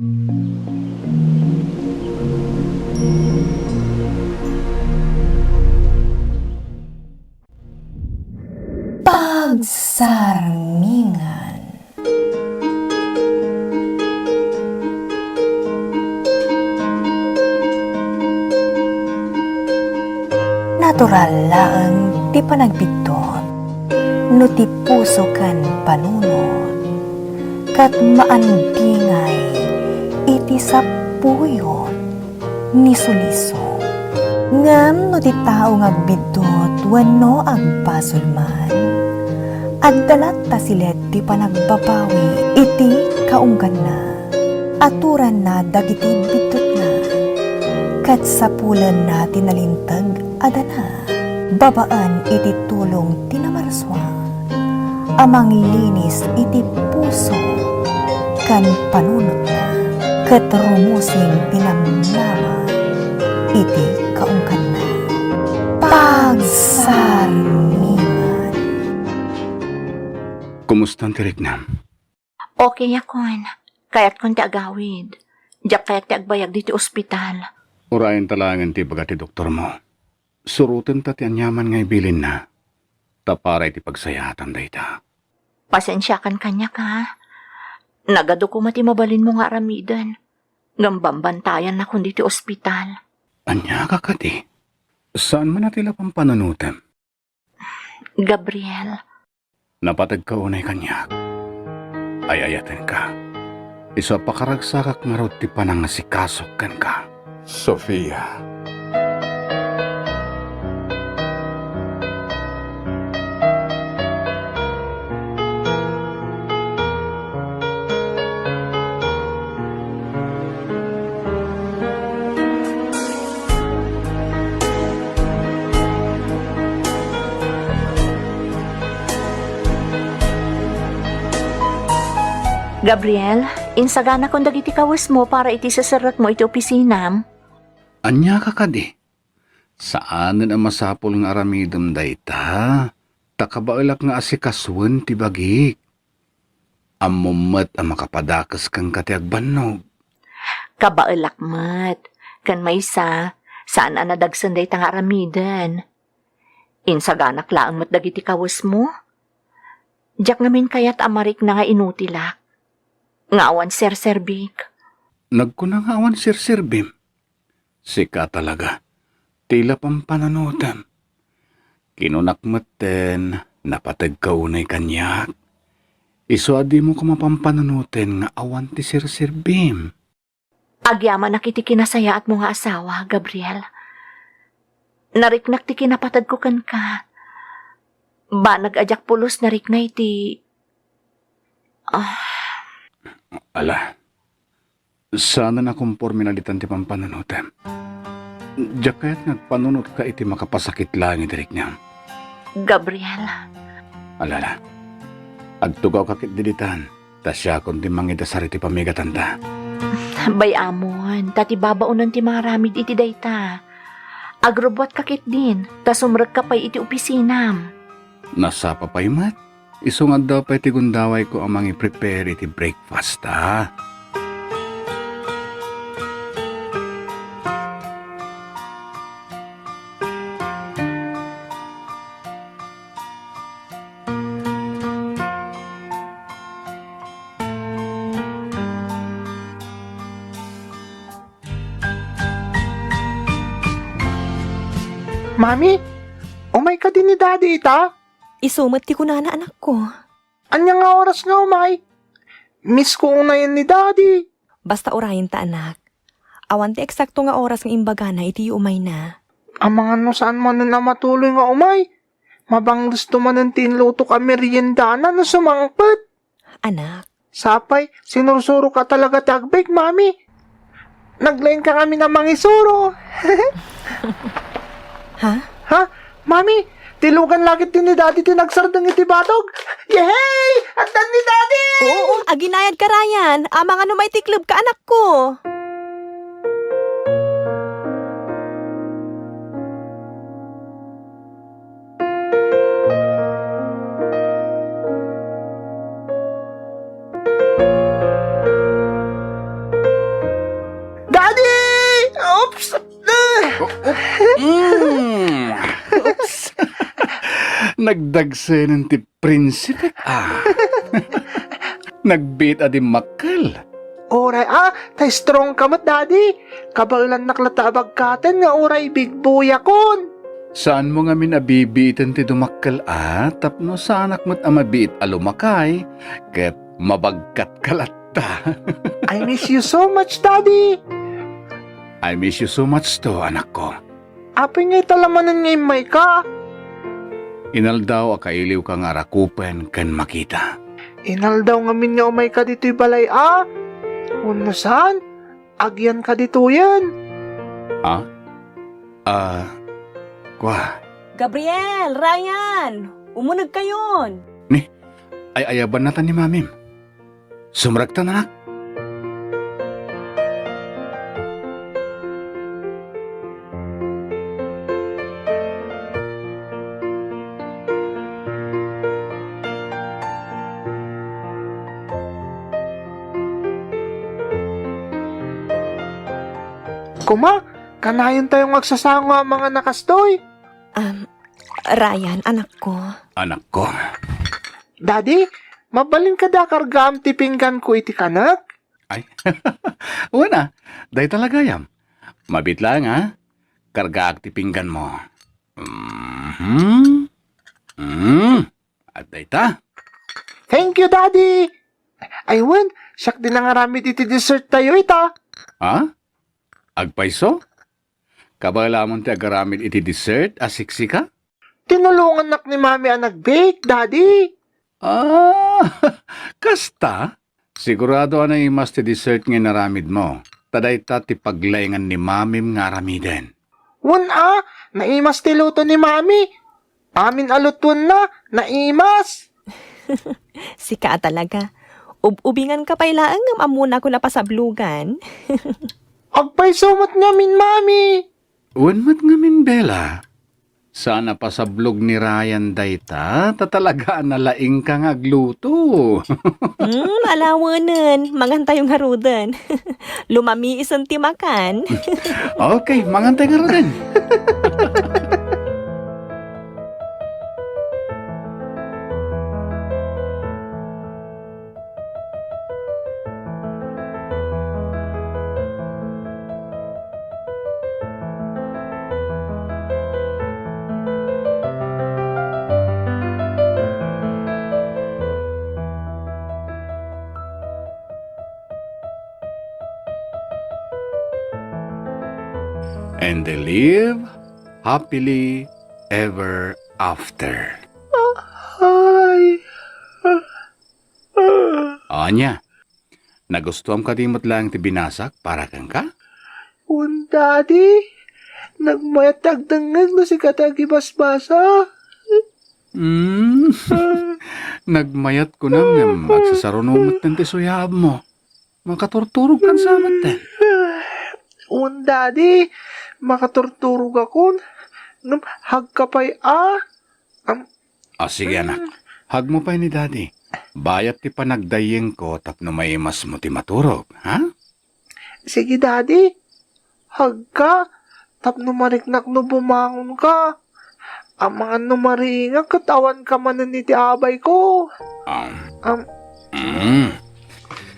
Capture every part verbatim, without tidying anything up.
Pagsarmingan. Natural laeng ti panagbiddut no ti puso ken panunot, ket maandingay iti sapuyot ni sulisog. Ngem no ti tao nga agbiddut wenno agbasol man, adda latta silet ti panagbabawi iti kaungganna. Aturanna dagiti biddutna, ket sapulenna ti nalinteg a dana babaen iti tulong ti Namarsua a manglinis iti puso ken panunotna, ket rumusing ti namnama iti kaungganna. Pagsarmingan. Kumustan ti riknam? Okay akon. Kayatkon ti agawid. Diak kayat ti agbayag diti ospital. Urayen ta laengen ti ibaga ti doktormo. Surotenta ti aniaman nga ibilinna, ta para iti pagsayaatan dayta. Pasensiakan kaniak, ha? Nagadu koma ti mabalinmo nga aramiden. Ngem bambantayanakon diti ospital. Ania ka kadi? Saan man a ti la pampanunotem? Gabriel. Napategka unay kaniak. Ay-ayatenka. Isu a pakaragsakak ngarud ti panangasikasok kenka. Sofia. Gabriel, insaganakon dagiti kawesmo para iti seserrekmo iti opisinam. Ania ka kadi? Saanen a masapul nga aramidem dayta, ta kabaelak nga asikasuen ti bagik. Ammom met a makapadakes kenka ti agbannog. Kabaelak met, ken maysa, saan a nadagsen dayta nga aramiden. Insaganak laeng met dagiti kawesmo. Diak ngamin kayat a marikna nga inutilak, nga awan serserbik. Nagkuna nga awan serserbim? Sika talaga, ti la pampanunotem. Kinunak metten, napategka unay kaniak. Isu a dimo koma pampanunoten nga awan ti serserbim. Agyamanak iti kinasayaatmo nga asawa, Gabriel. Nariknak ti kinapatagko kenka. Banag a diak pulos narikna iti, ah. Ala, saanen a komporme na ditan ti pampanunotem. Diak kayat nga agpanunotka iti makapasakit laeng iti riknam. Gabriel. Ala, ala. Agtugawka ketdi ditan. Ta siakon ti mangidasar iti pamigatanta. Bay-amon, ta ti babaonen ti mangaramid iti dayta. Agrubbuatka ketdin, ta sumrekka pay iti opisinam. Nasapa pay met. Isu nga adda pay ti gundawayko a mangi-prepare iti breakfast, ha? Mami, umay kadi ni Daddy ita? Isu met ti kunana, anakko. Ania nga oras nga umay? Miss ko unayen ni Daddy. Basta urayenta, anak. Awan ti eksakto nga oras nga imbagana iti iumayna. Amangan no saan manen a matuloy nga umay. Mabanglesto manen ti inlutok a meriendana no sumangpet. Anak. Sapay, sinursuroka talaga ti agbake, Mami. Naglaingka ngamin a mangisuro. Ha? Ha? Mami, ti lugan la ketdi ni Daddy ti nagsardeng iti batog. Yehey! Addan ni Daddy! Oo, aginayadka, Ryan. Amangan no maitiklebka, anakko. Mm. Oops. Nagdagsenen ti prinsipek, ah. Nagbiit a dimmakkel. Uray, ah, ta strong ka met, Daddy. Kabaelannak latta a bagkaten nga uray big boy akon. Saanmo ngamin a bibiiten ti dumakkel, ah, tapno saanak met a mabiit a lumakay, ket mabagkatka latta. I miss you so much, Daddy. I miss you so much too, anakko. Apay ngay ta la manen nga immayka? Inaldaw a kailiwka nga arakupen ken makita. Inaldaw ngamin nga umayka ditoy balay a? Wenno saan? Agyanka ditoyen. Ah? Ah, kua. Gabriel, Ryan, umunegkayon. Ni, ay-ayabanna ta ni Mamim. Sumrekta, anak. Koma, kanayon tayo nga agsasango a mangan a kastoy. Um, Ryan, anakko. Anakko? Daddy, mabalin kadi a kargaam ti pingganko iti kanek? Ay, wen a, dayta la gayam. Mabiit laeng, a. Kargaak ti pingganmo. Mhm. Mm. At dayta. Thank you, Daddy! Ay, wen, siak ti nangaramid iti dessert tayo ita. Ha? Agpayso? Kabaelamon ti agaramid iti dessert a siksika? Tinulongannak ni Mami a nag-bake, Daddy. Ah, kasta? Sigurado a naimas ti dessert nga inaramidmo. Ta dayta ti paglaingan ni Mamim nga aramiden. Wen a, naimas ti luto ni Mami. Amin a lutuenna, naimas. Sika a talaga. Ub-ubinganka pay laeng ngem ammonakon a pasablogan. Agpayso met ngamin, Mami. Wen met ngamin, Bella. Saan a pasablog ni Ryan dayta, ta talaga a nalaingka nga agluto. Hmm, alawenen. Mangantayo ngaruden. Lumamiisen ti makan. Okay, mangantay ngaruden. And they live happily ever after. Ay. Ania, nagustuam kadi met laeng ti binasak para kenka? Wen, Daddy, nagmayat ti agdengngeg no sika ti agibasbasa. Hmm. Nagmayat kunam ngem agsasaruno metten ti suyaabmo. Makaturturogkan sa metten. Wen, Daddy, makaturturogakon. Ngem hagka pay a. Am- Ah, sige, anak. Hagmo pay ni Daddy. Bayat ti panagdayyengko tapno maimasmo ti maturog, ha? Sige, Daddy. Hagka, tapno mariknak no bumangonka. Amangan no mariingak ket awanka manen iti abayko. Um, Am, mm.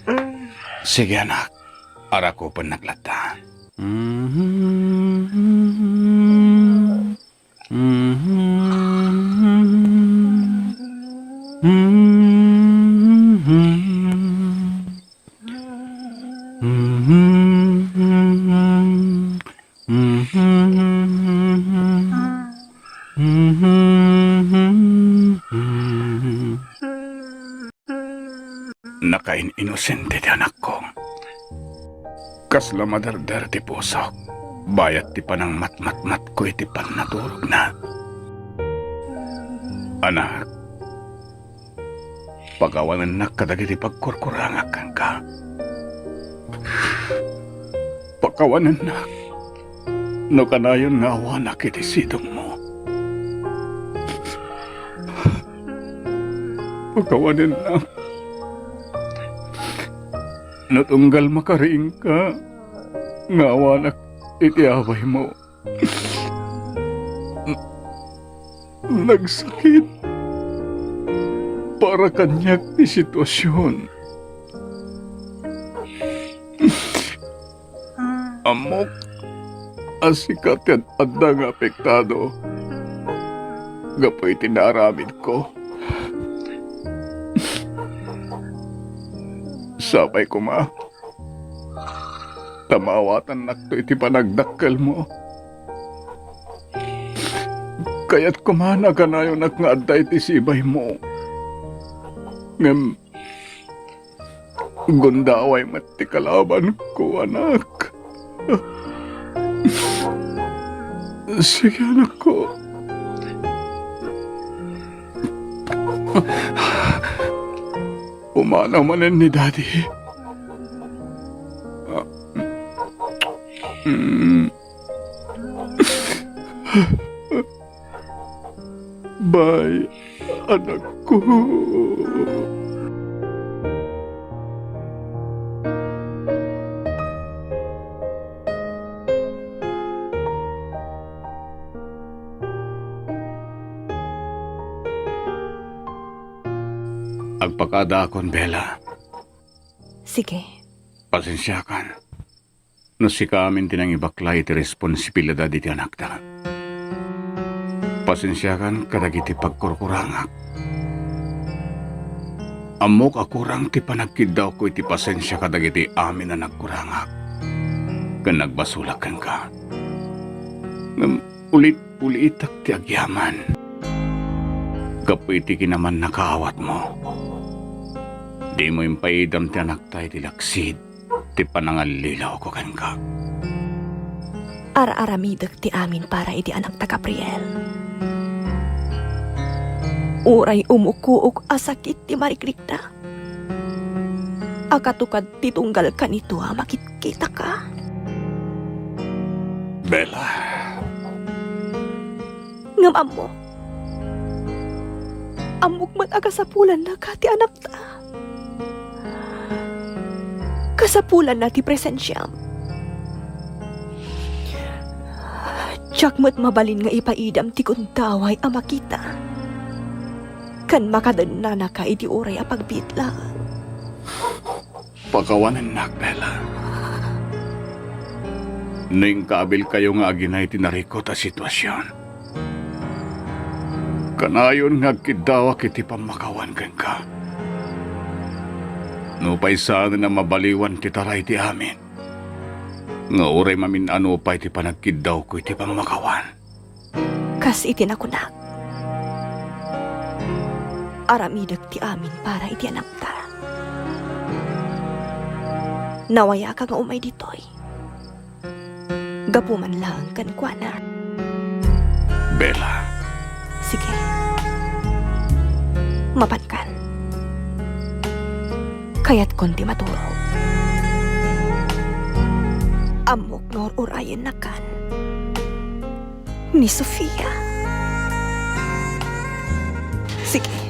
Mm. Sige, anak. Arakupennak latta. Nakain-inosente ti anakko. Kasla maderder ti pusok, bayat ti panangmatmatmatko iti pannaturogna. Anak, pakawanennak kadagiti pagkurkurangak kenka. Pakawanennak no kanayon nga awanak iti sidongmo. Pakawanennak no tunggal makariingka nga awanak iti abaymo. Nagsakit para kaniak ti sitwasion. Ammok a sika ti ad-, adda nga apektado gapu iti naaramidko. Sapay koma ta maawatannakto iti panagdakkelmo. Kayat koma a kanayonak nga adda iti sibaymo. Ngem gundaway met ti kalabanko, anak. Sige, anakko. Pumanaw manen ni Daddy. Mm. Bye, anakko. Agpakadaakon, Bella. Sige. Pasensiakan no sika amin ti nangibaklay iti responsibilidad iti anakta. Pasensiakan kadagiti pagkurkurangak. Ammok a kurang ti panagkiddawko iti pasensia kadagiti amin a nagkurangak ken nagbasolak kenka. Ngem ulit-ulitak ti agyaman gapu iti kinamannakaawatmo. Dimo impaidam ti anakta iti laksid ti panangallilawko kenka. Ar-aramidek ti amin para iti anakta, Gabriel. Uray umukuok a sakit ti marikrikna, a katukad ti tunggal kanito a makitkitaka. Bella. Ngem ammo, ammok met a kasapulannaka ti anakta. Kasapulanna ti presensiam. Diak met mabalin nga ipaidam ti gundaway a makita ken makadennanaka iti uray a pagbiit laeng. Pakawanennak, Bella. No inkaabilkayo nga agina iti narikut a situasion, kanayon nga agkiddawak iti pammakawan kenka. Nupay saanen a mabaliwan ti taray ti amin, nga uray mamin-ano pay ti panagkiddawko iti pammakawan. Kas iti nakunak, aramidek ti amin para iti anakta. Nawayaka nga umay ditoy. Gapu man laeng kenkuana. Bella. Sige. Mapankan. Kayatkon ti maturog. Ammok nga ur-urayennakan ni Sofia. Sige.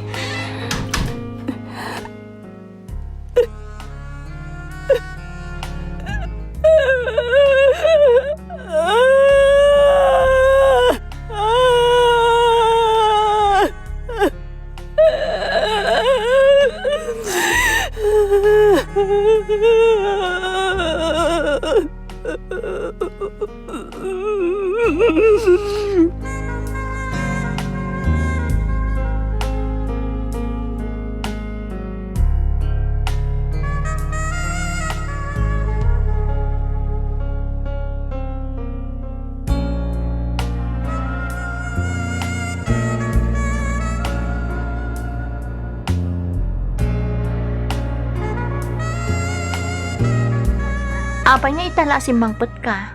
Apay nga ita la a simmangpetka?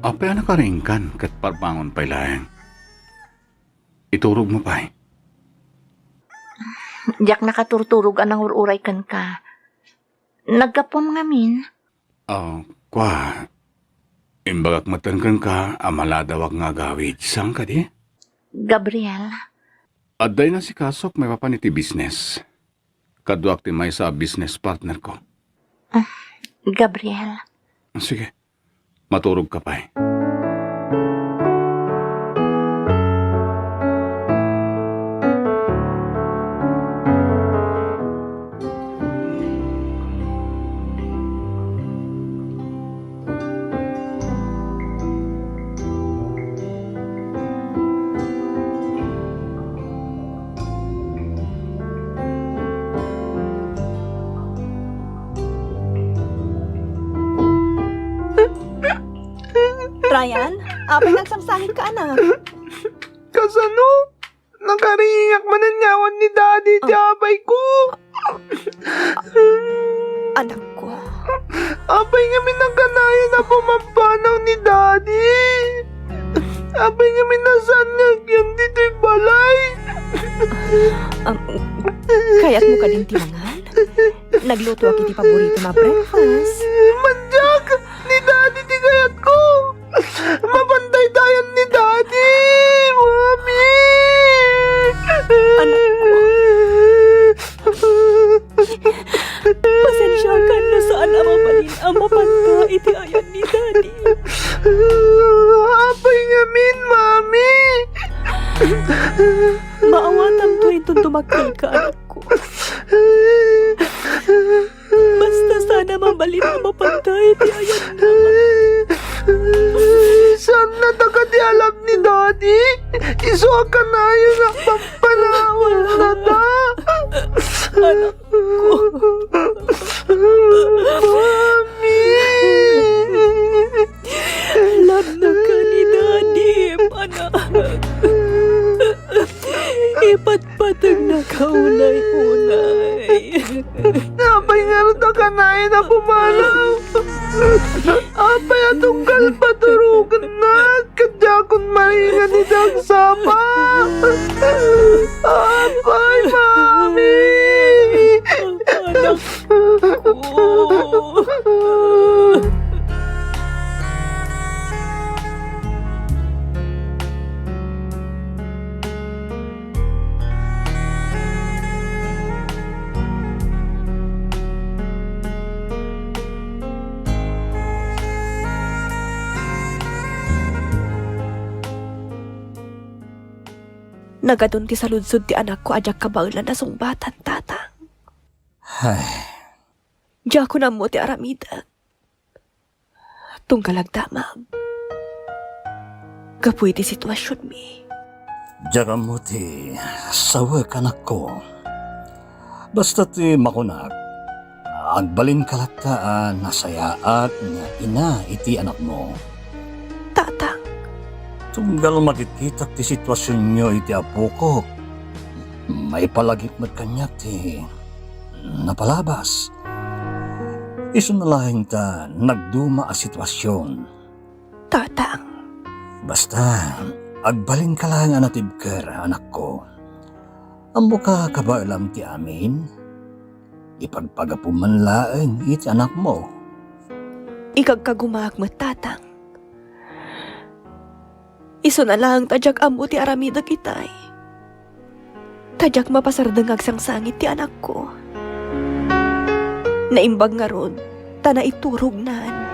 Apay a nakaringkan ket parbangon pay laeng. Iturogmo pay. Diak nakaturturog a nangur-uray kenka. Naggapuam ngamin? Ah, kua, imbagak metten kenka a maladawak nga agawid. Saan kadi? Gabriel. Adda inasikasok maipapan iti business. Kaduak ti maysa a business partner ko. Ah, Gabriel. Sige, maturog ka pay. Ayan, apay nagsangsangit ka, anak? Kasano? Nakariingak manen nga awan ni Daddy ti apay ko. Anak ko. Apay ngamin a kanayon a pumappanaw ni Daddy? Apay ngamin a saan nga agyan ditoy balay? Am, kayatmo kadin ti mangan? Naglutoak iti paborito a breakfast. Mandiak! Ni Daddy ti kayatko! Mapantaytayan ni Daddy! Mami! Anak ko. Pasensiakan no saan a mabalin a mapanta iti ayan ni Daddy. Apay ngamin, Mami? Maawatanto inton dumakkel ka, anak ko. Basta saan a mabalin a mapanta iti ayanna. Saan na ta kadi alam ni Daddy? Isu a kanayon a pampanawan na ta. Anak ko. Mami! Love na ka ni Daddy, anak. Ipatpateg na ka unay-unay. Apay ngarud a kanayon a pumanaw? Apay a tunggal paturogennak? Kadiakon maringan iti agsapa. Apay, Mami! Anak ko. Nagadun ti saludsod ti anakko a diak kabaelan a sungbatan, Tatang. Ay. Diakon ammo ti aramidek. Tunggal agdamag gapu iti situasionmi. Diak ammo ti sawek, anakko. Basta ti makunak, agbalinka latta a nasayaat nga ina iti anakmo. Tatang. Tunggal makitkitak ti situasionyo iti apokok, maipalagip met kaniak ti napalabas. Isu na laeng ta nagduma a situasion. Tatang. Basta, agbalinka laeng a natibker, anakko. Ammoka kabaelam ti amin? Ipagpagapum man laeng iti anakmo. Ikagkagumaak met, Tatang. Isuna laeng ta diak ammo ti aramidek itay. Ta diak mapasardeng nga agsangsangit ti anakko. Naimbag ngarud ta naiturognan.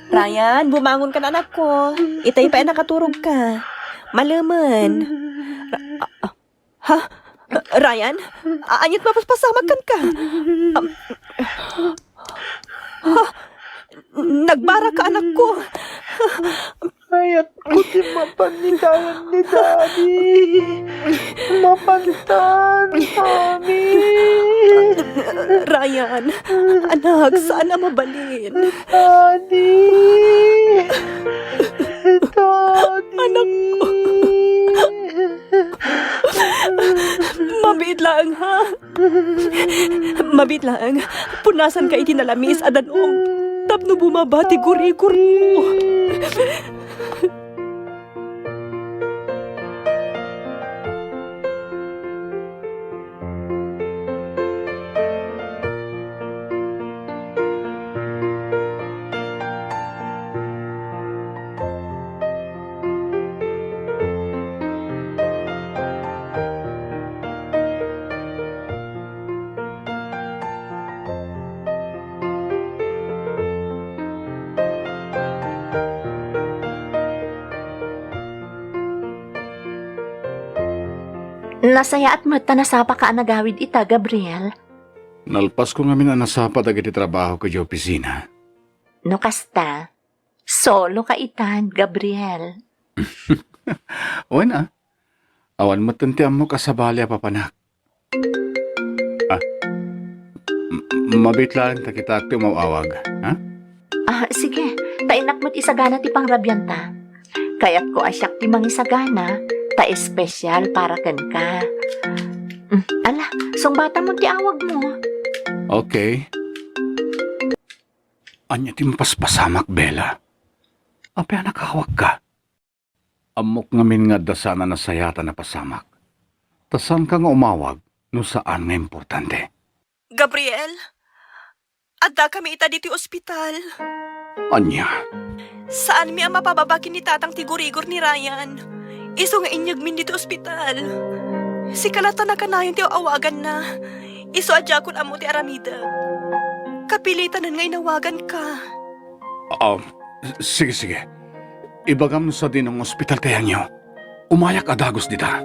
Ryan, bumangon ka na, anakko. Itay pay a nakaturog ka. Malemen. Ra-, ah, ah. Ha? Ryan? A-, ania't mapaspasamak kenka? Am, ha? Nagbara ka, anakko. Kayatko ti mapan iti ayan ni Daddy. Mapantan, Mami. Ryan, anak, saan a mabalin? Daddy. Daddy. Anakko. Mabiit laeng, ha? Mabiit laeng. Punasanka iti nalamis a danum tapno bumaba ti gurigurmo. Nasayaat met ta nasapaka a nagawid ita, Gabriel. Nalpasko ngamin a nasapa dagiti trabahok idiay opisina. No kasta, soloka itan, Gabriel. Wen a, awan metten ti ammok a sabali a papanak. Ah, m-, mabiit laeng ta kitaek ti umaw-awag, ha? Ah, sige. Ta innak met isagana ti pangrabianta. Kayatko a siak ti mangisagana, ta espesyal para kenka. Mm, ala, sungbatamon ti awagmo. Okay. Ania ti mapaspasamak, Bella? Apay a nakawagka? Ammok ngamin nga adda saan a nasayaat a napasamak. Ta saanka nga umawag no saan nga importante. Gabriel, addakami ita ditoy ospital. Ania? Saanmi a mapababa ken ni Tatang ti gurigor ni Ryan. Isu nga inyegmin ditoy ospital. Sika latta nakanayon ti aw-awaganna. Isu a diakon ammo ti aramidek. Kapilitanen nga inawaganka. Ah, sige, sige. Ibagam no sadino nga ospital ti ayangyo. Umayak a dagus dita.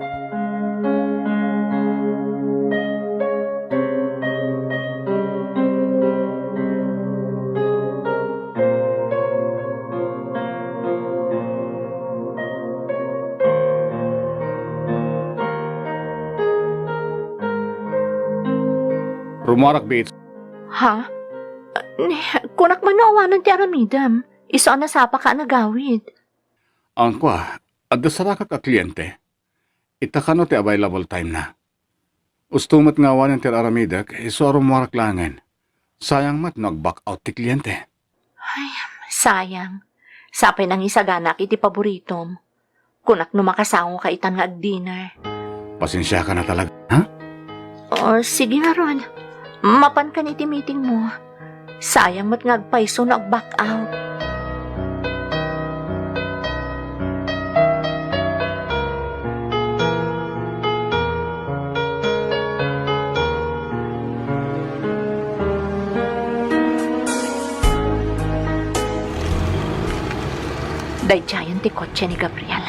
Rumuarak, Beats. Ha? Ne, kunak man no awanen ti aramidem. Isu a nasapaka a nagawid. Angkua, adda sarakak a kliente. Ita kano ti available time na. Usto met nga awanen ti ar-aramidek, isu a rumuarak laengen. Sayang met no ag-back out ti kliente. Ay, sayang. Sapay nangisaganak iti paboritom. Kunak no makasangoka itan nga ag-dinner. Pasensiaka na talaga, ha? O, sige ngarud. Mapankan iti meeting mo. Sayang met nga agpayso no ag-back out. Daydiayen ti kotse ni Gabriel.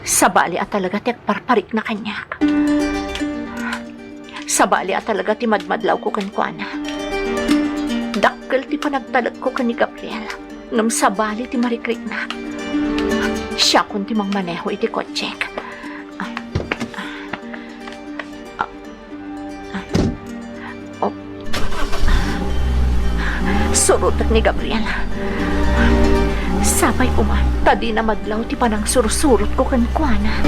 Sabali a talaga ti agparparikna kaniak. Sabali a talaga ti madmadlawko kenkuana. Dakkel ti panagtalekko ken ni Gabriel, ngem sabali ti marikriknak. Siakon ti mangmaneho iti kotsek. Oh. Surotek ni Gabriel. Sapay koma ta dina madlaw ti panangsursurotko kenkuana.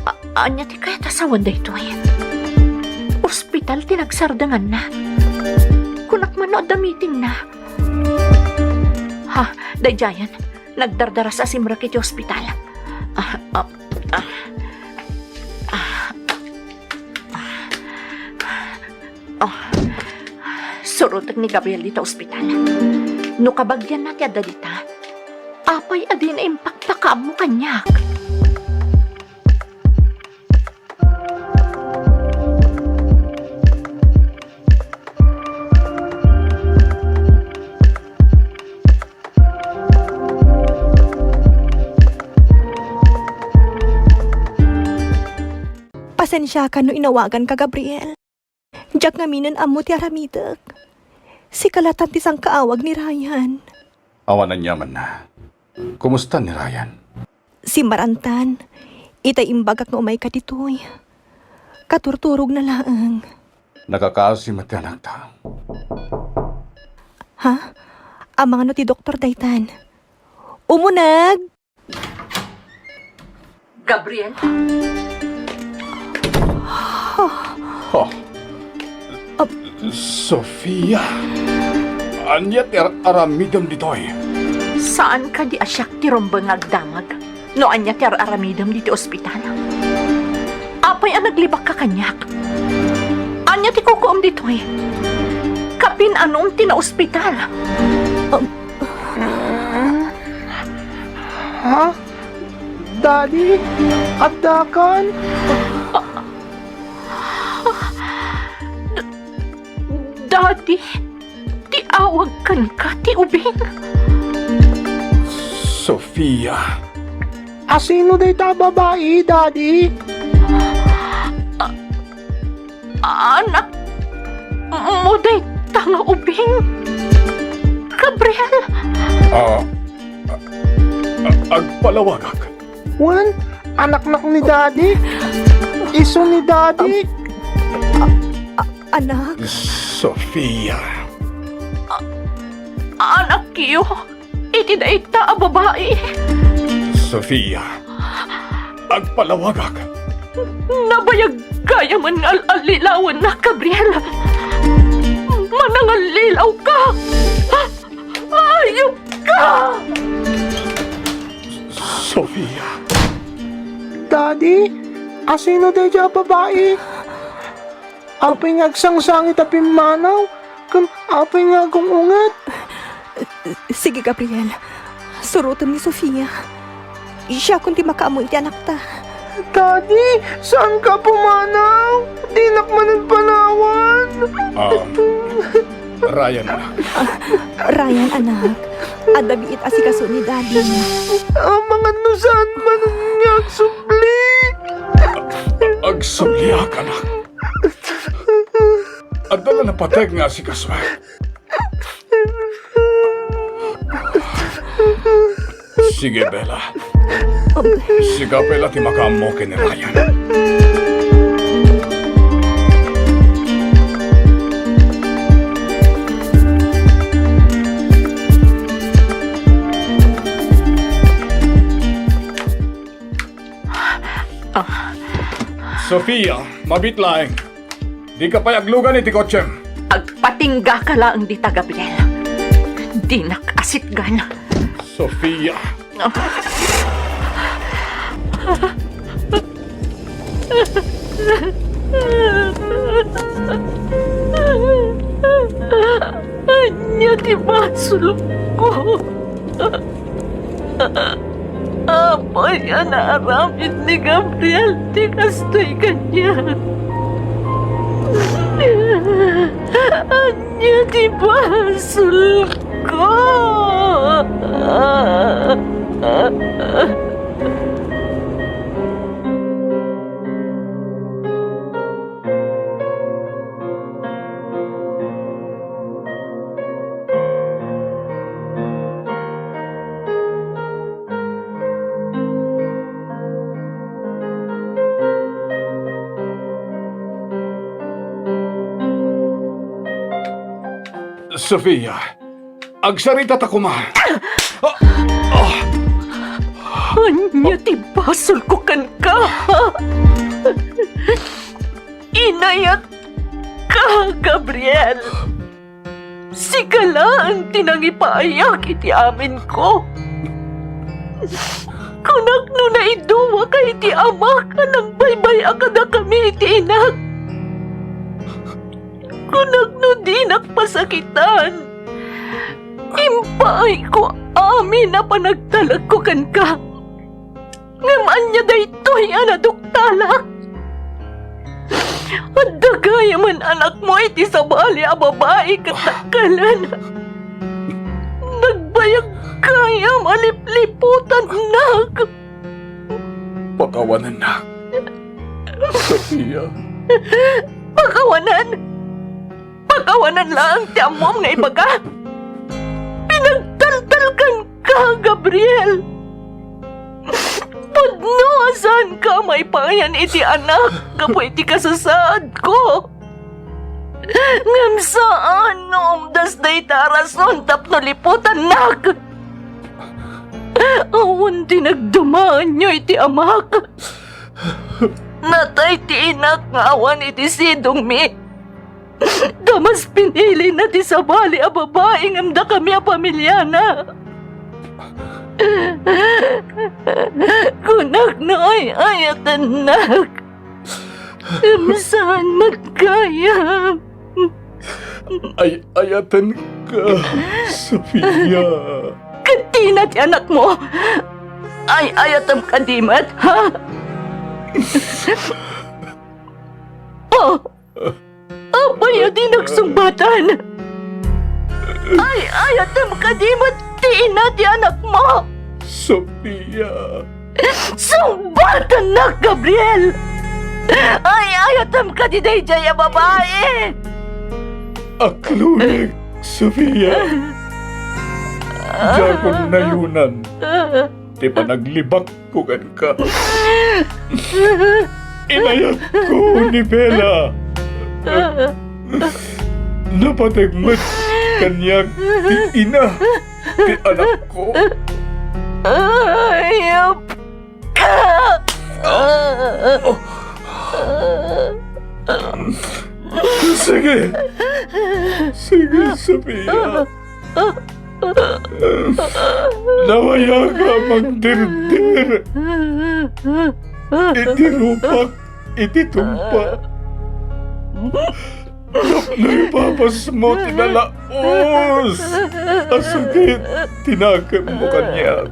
A-, ania ti kayat a sawen daytoy? Ospital ti nagsardenganna. Kunak man no adda meetingna. Ha, daydiayen, nagdardaras a simrek iti ospital. Ah, ah, ah. Ah. Ah. Oh, surotek ni Gabriel dita ospital. No kabagianna ti adda dita, apay a dina impakpakaammo kaniak? Pasensiaka no inawaganka, Gabriel. Diak ngaminen ammo ti aramidek. Sika latan ti sangkaawag ni Ryan. Awan aniamanna. Kumusta ni Ryan? Simmarantan. Itay imbagak nga umayka ditoy. Katurturogna laeng. Nakakaasi met ti anakta. Ha? Amangan no ti doktor daytan. Umuneg! Gabriel? Oh. Sofia, ania ti ar-, aramidem ditoy? Saan kadi a siak ti rumbeng nga agdamag no ania ti ar-aramidem ditoy ospital? Apay a naglibakka kaniak? Ania ti kukuam ditoy? Kapin-anom ti naospital? Ha? Daddy? Addakan? Daddy, ti awag kenka ti ubing. Sofia. Asino dayta a babai, Daddy? A-, anak mo dayta nga ubing, Gabriel. Ah, a-, a-, agpalawagak. Wen, anaknak ni Daddy. Isu ni Daddy. Anak? Sofia. Anakyo iti dayta a babai. Sofia, agpalawagak. Nabayag gayamen nga al-allilawenna, Gabriel. Manangallilaw ka! Ayup ka! Sofia. Daddy, asino daydiay a babai? Apay nga agsangsangit a pimmanaw, ken apay nga agung-unget? Sige, Gabriel. Surotem ni Sofia. Siakon ti makaammo iti anakta. Daddy, saanka a pumanaw? Dinak manen panawan. Ah, Ryan, anak. Ah, Ryan, anak. Adda biit a sikaso ni Daddy. Amangan no saan manen nga agsubli. Agsubliak, anak. Adda la napateg nga asikasoek. Sige, Bella. Sika pay la ti makaammo ken ni Ryan. Ah. Sofia, mabiit laeng. Dika pay aglugan iti kotsem. Agpatinggaka laeng dita, Gabriel. Dinak asitgan. Sofia. Ah. Ania ti basolko? Apay a naaramid ni Gabriel ti kastoy kaniak? Ania ti basolko? Sofia, agsaritata koma. Ah! Ah! Ania ti basolko kenka? Inayatka, Gabriel. Sika laeng ti nangipaayak iti aminko. Kunak no naiduaka iti amak a nagbaybay-a kadakami iti inak. Kunak no dinak pasakitan, impaayko amin a panagtalekko kenka. Ngem ania daytoy a naduktalak? Adda gayamen anakmo iti sabali a babai ket dakkelna. Nagbayag gayam a lipliputannak. Pakawanennak, Sofia. Pakawanen? Pakawanen laeng ti ammom nga ibaga. Pinagtaltalkanka, Gabriel. Pudno a saanka a maipayan iti anak gapu iti kasasaadko. Ngem saan nga umdas dayta a rason tapno liputannak. Awan ti nagdumaanyo iti amak. Natay ti inak nga awan iti sidongmi. Ta mas pinilina ti sabali a babai ngem dakami a pamiliana. Kunak no ay-ayatennak. Ngem saan met gayam. Ay-ayatenka, Sofia. Ket dina ti anakmo. Ay-ayatem kadi met, ha? Oh, apay a dinak sungbatan? Ay-ayatem kadi met ti ina ti anakmo. Sofia. Sungbatannak, Gabriel! Ay-ayatem kadi daydiay a babai! Aklonek, Sofia. Diakon nayonan ti panaglibakko kenka. Inayatko ni Bella. Napateg met kaniak ti ina ti anakko. Ayop ka! Sige. Sige, Sofia. Nawayak a mangdirdir iti rupak iti tumpa. Tapno ipapasmo ti nalaus a sakit ti nakemmo kaniak.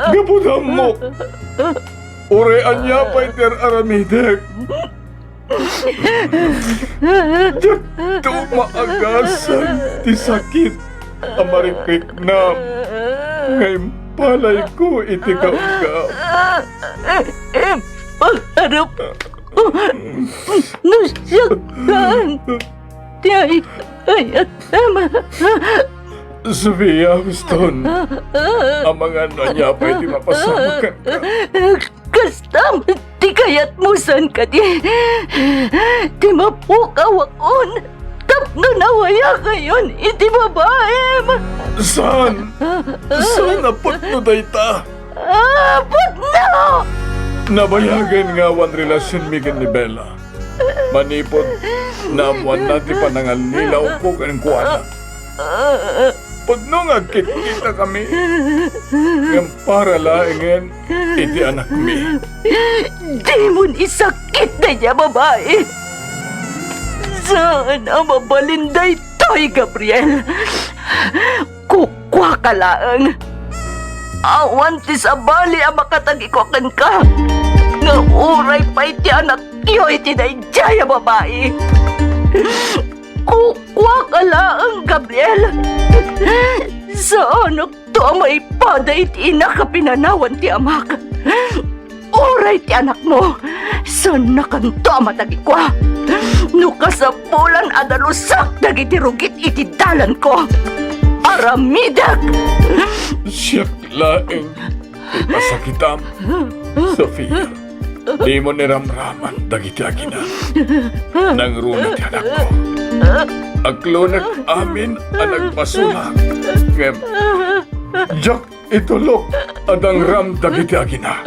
Gapu ta ammok, uray ania pay ti ar-aramidek, diakto maagasan ti sakit a marikriknam nga impalayko iti kaugam. Impagarupko no siak laeng ti ay-ayatem. Sofia, Houston, amangan no ania pay ti mapasamak kenka. Kasta met ti kayatmo, saan kadi ti mapukawakon tapno nawayakayon iti babaim? Saan? Saan a pudno dayta? Ah, pudno! Nabayagen nga awan relasionmi ken ni Bella. Manipud naammoanna ti panangallilawko kenkuana. Pudno nga agkitkitakami, ngem para laengen iti anakmi. Dimon isakit daydiay a babai! Saan a mabalin daytoy, Gabriel! Kukuaka laeng! Awan ti sabali a makatagiko kenka nga uray pay ti anakyo iti daydiay a babai! Kukuaka laeng, Gabriel! Saanakto a maipada iti inak a pinanawan ti amak. Uray ti anakmo, saannakanto a matagikua. No kasapulan a dalusak dagiti rugit iti dalanko, aramidek! Siak laeng ti pasakitam, Sofia. Dimo ni ramraman dagiti agina. Nangruna ti anakko. Aklonek amin a nagpasulak, ngem diak itulok a nangram dagiti agina.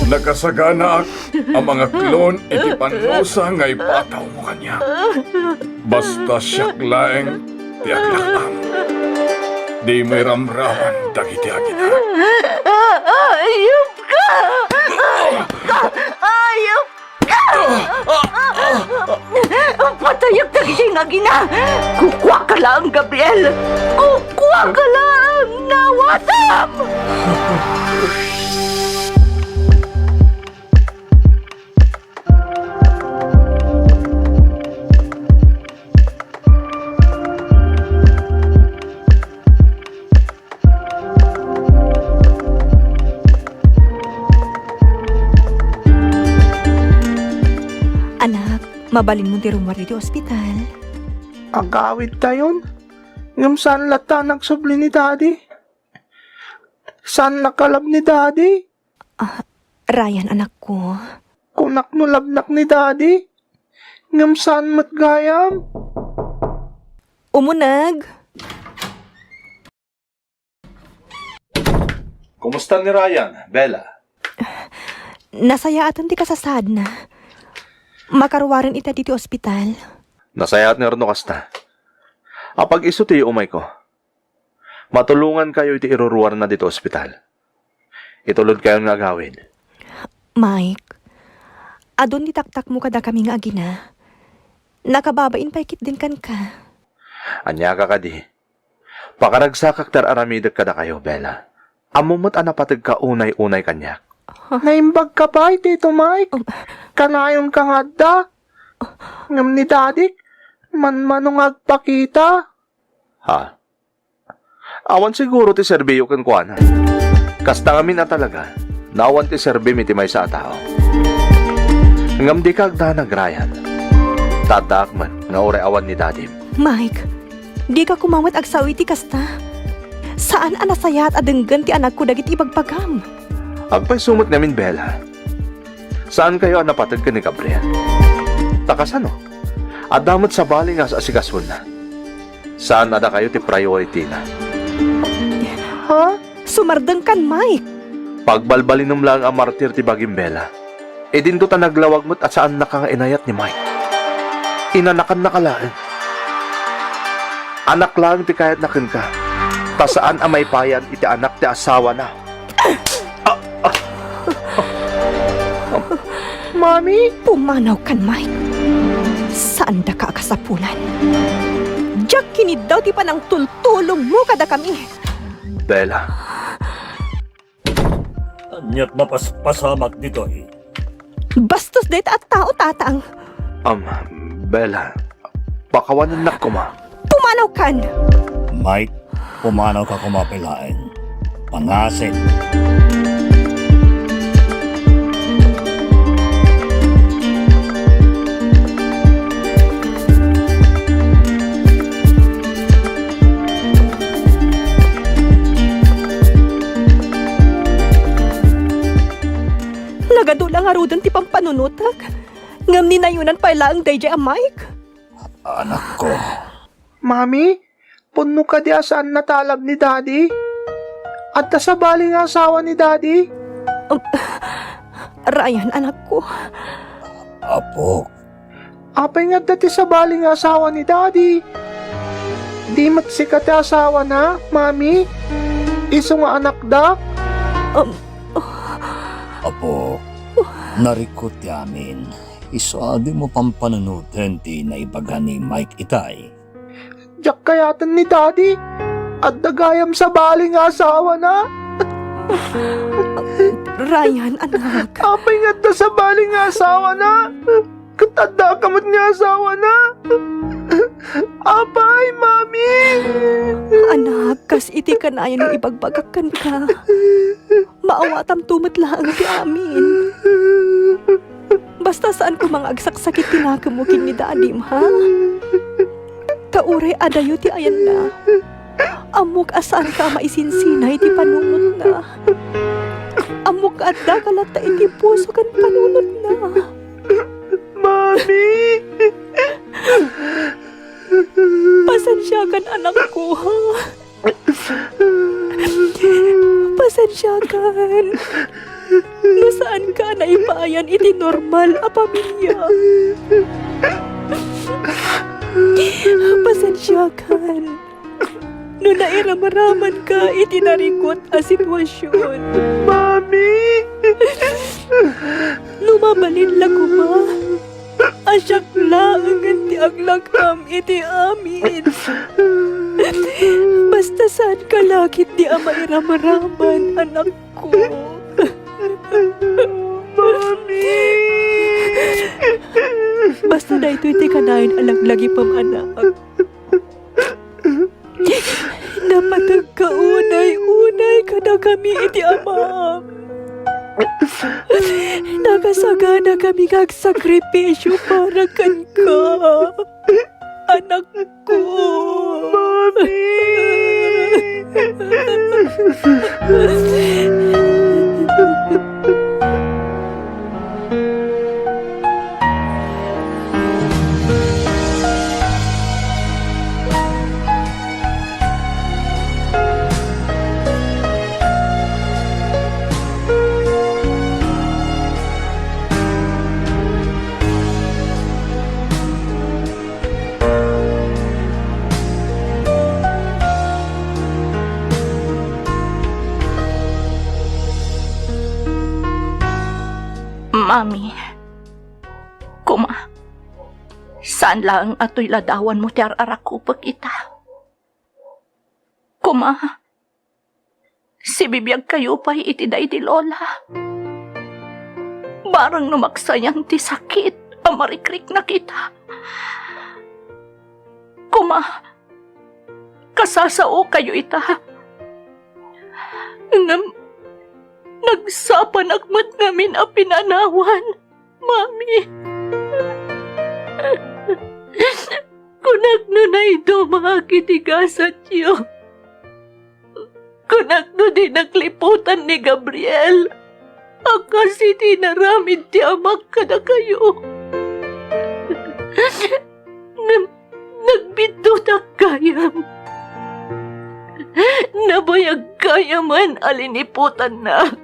Nakasaganaak a mangaklon iti pannusa nga ipatawmo kaniak. Basta siak laeng ti aglakam. Dimo iramraman dagiti agina. Ayupka! Ayupka! Patayek dagiti agina! Kukuaka laeng, Gabriel! Kukuaka laeng! Nawatam! Anak, mabalinmo ti rummuar iti ospital. Agawidtayon? Ngem saan latta a nagsubli ni Daddy? Saan nakalab ni Daddy? Ah, Ryan, anakko. Kunak no labnak ni Daddy, ngem saan met gayam. Umuneg. Kumusta ni Ryan, Bella? Nasayaaten ti kasasaadna. Makaruaren ita ditoy ospital. Nasayaat nga no kasta. Apag-isu ti umayko. Matulongankayo iti iruruarna ditoy ospital. Itulodkayon nga agawid. Mike, adun ti taktakmo kadakami nga agina. Nakababain pay ketdin kenka. Ania ka kadi? Pakaragsakak ti ar-aramidek kadakayo, Bella. Ammom met a napategka unay-unay kaniak. Huh? Naimbagka pay, Tito Mike. Um. Kanayonka nga adda. Ngem ni Dadik, manmano nga agpakita. Ha? Awan siguro ti serbiyo kenkuana. Kasta ngamin a talaga, no awan ti serbim iti maysa a tao. Ngem dika agdanag, Ryan. Ta addaak met nga uray awan ni Dadim. Mike, dika koma met agsao iti kasta. Saan a nasayaat a denggen ti anakko dagiti ibagbagam. Agpayso met ngamin, Bella. Saankayo a napateg ken ni Gabriel. Ta kasano? Adda met sabali nga as-asikasona. Saan a dakayo ti priority-na. Ha? Sumardengkan, Mike! Pagbalbalinem laeng a martir ti bagim, Bella. Idinto ta naglawag met a saannaka nga inayat ni Mike. Inanakannaka laeng. Anak laeng ti kayatna kenka. Ta saan a maipayan iti anak ti asawana. Mami? Pumanawkan, Mike. Saandaka a kasapulan. Diak kiniddaw ti panangtultulongmo kadakami. Bella. Ania't mapaspasamak ditoy? Bastos dayta a tao, Tatang. Am, Bella, pakawanennak koma. Pumanawkan! Mike, pumanawka koma pay laeng. Pangasim. Nagadu la ngaruden ti pampanunotek, ngem ni nayonan pay laeng daydiay a Mike. Anakko. Mami, pudno kadi a saan natalab ni Daddy? Adda sabali nga asawa ni Daddy? Um, Ryan, anakko. Apok. Apay nga adda ti sabali nga asawa ni Daddy? Di met sika ti asawana, Mami? Isu nga anakda? Um, Apok, narikut ti amin. Isu a dimo pampanunoten ti naibaga ni Mike itay. Diak kayaten ni Daddy. Adda gayam sabali nga asawana. Ryan, anak. Apay nga adda sabali nga asawana? Ket addaka met nga asawana? Apay, Mami? Anak, kas iti kanayon nga ibagbagak kenka, maawatamto met laeng ti amin. Basta saan koma nga agsaksakit ti nakemmo ken ni Dadim, ha? Ta uray adayo ti ayanna, ammok a saanka a maisinsinay iti panunotna. Ammok nga addaka latta iti puso ken panunotna. Mami! Pasensiakan, anakko, ha? Pasensiakan. No saanka a naipayan iti normal a pamilia. Pasensiakan. No nairamramanka iti narikut a sitwasion. Mami! No mabalin la koma a siak laengen ti aglak-am iti amin. Basta saanka la ketdi a mairamraman, anakko. Mami! Basta daytoy ti kanayon a laglagipem, anak. Napategka unay-unay kadakami iti amam. Nakasaganakami nga agsakripisio para kenka, anakko. Mami! Ami, koma, saan laeng a toy ladawanmo ti ar-arakupek ita. Koma, sibibiagkayo pay iti daydi Lola. Bareng no maksayan ti sakit a marikriknak ita. Koma, kasasaokayo ita. Ngem nagsapanak met ngamin a pinanawan, Mami. Kunak no naidumak iti gasatyo. Kunak no dinak liputan ni Gabriel a kas iti inaramid ti amak kadakayo. Ngem nagbiddutak gayam. Nabayag gayamen a liniputannak.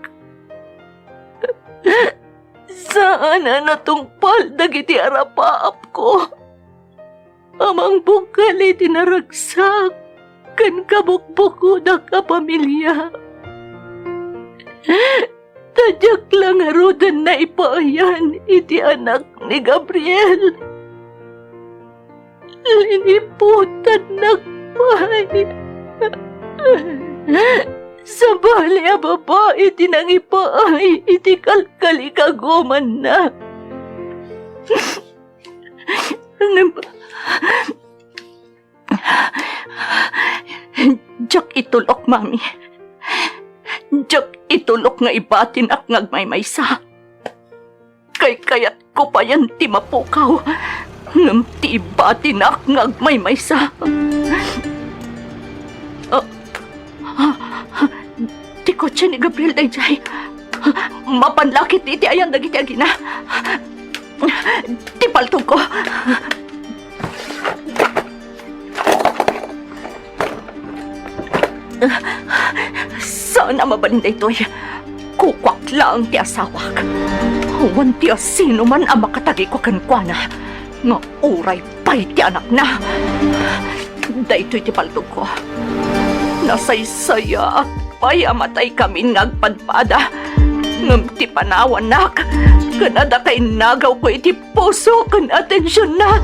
Saan a natungpal dagiti arapaapko a mangbungkal iti naragsak ken kabukbukodak a pamilia. Ta diak la ngaruden naipaayan iti anak ni Gabriel. Liniputannak pay. Sabali a babai ti nangipaay iti kalkalikagumanna. Ngem, diak itulok, Mami. Diak itulok nga ibatinak nga agmaymaysa. Kaykayatko payen ti mapukaw, ngem ti ibatinak nga agmaymaysa. Ah, ah, ti kotse ni Gabriel daydiay. Mapan la ketdi iti ayan dagiti agina. Ti paltogko. Saan a mabalin daytoy. Kukuak laeng ti asawak. Awan ti asinoman a makatagiko kenkuana nga uray pay ti anakna. Daytoy ti paltogko. Nasaysayaat pay a mataykamin nga agpadpada. Ngem ti panawannak, ken adda kainnagawko iti puso ken atensionna.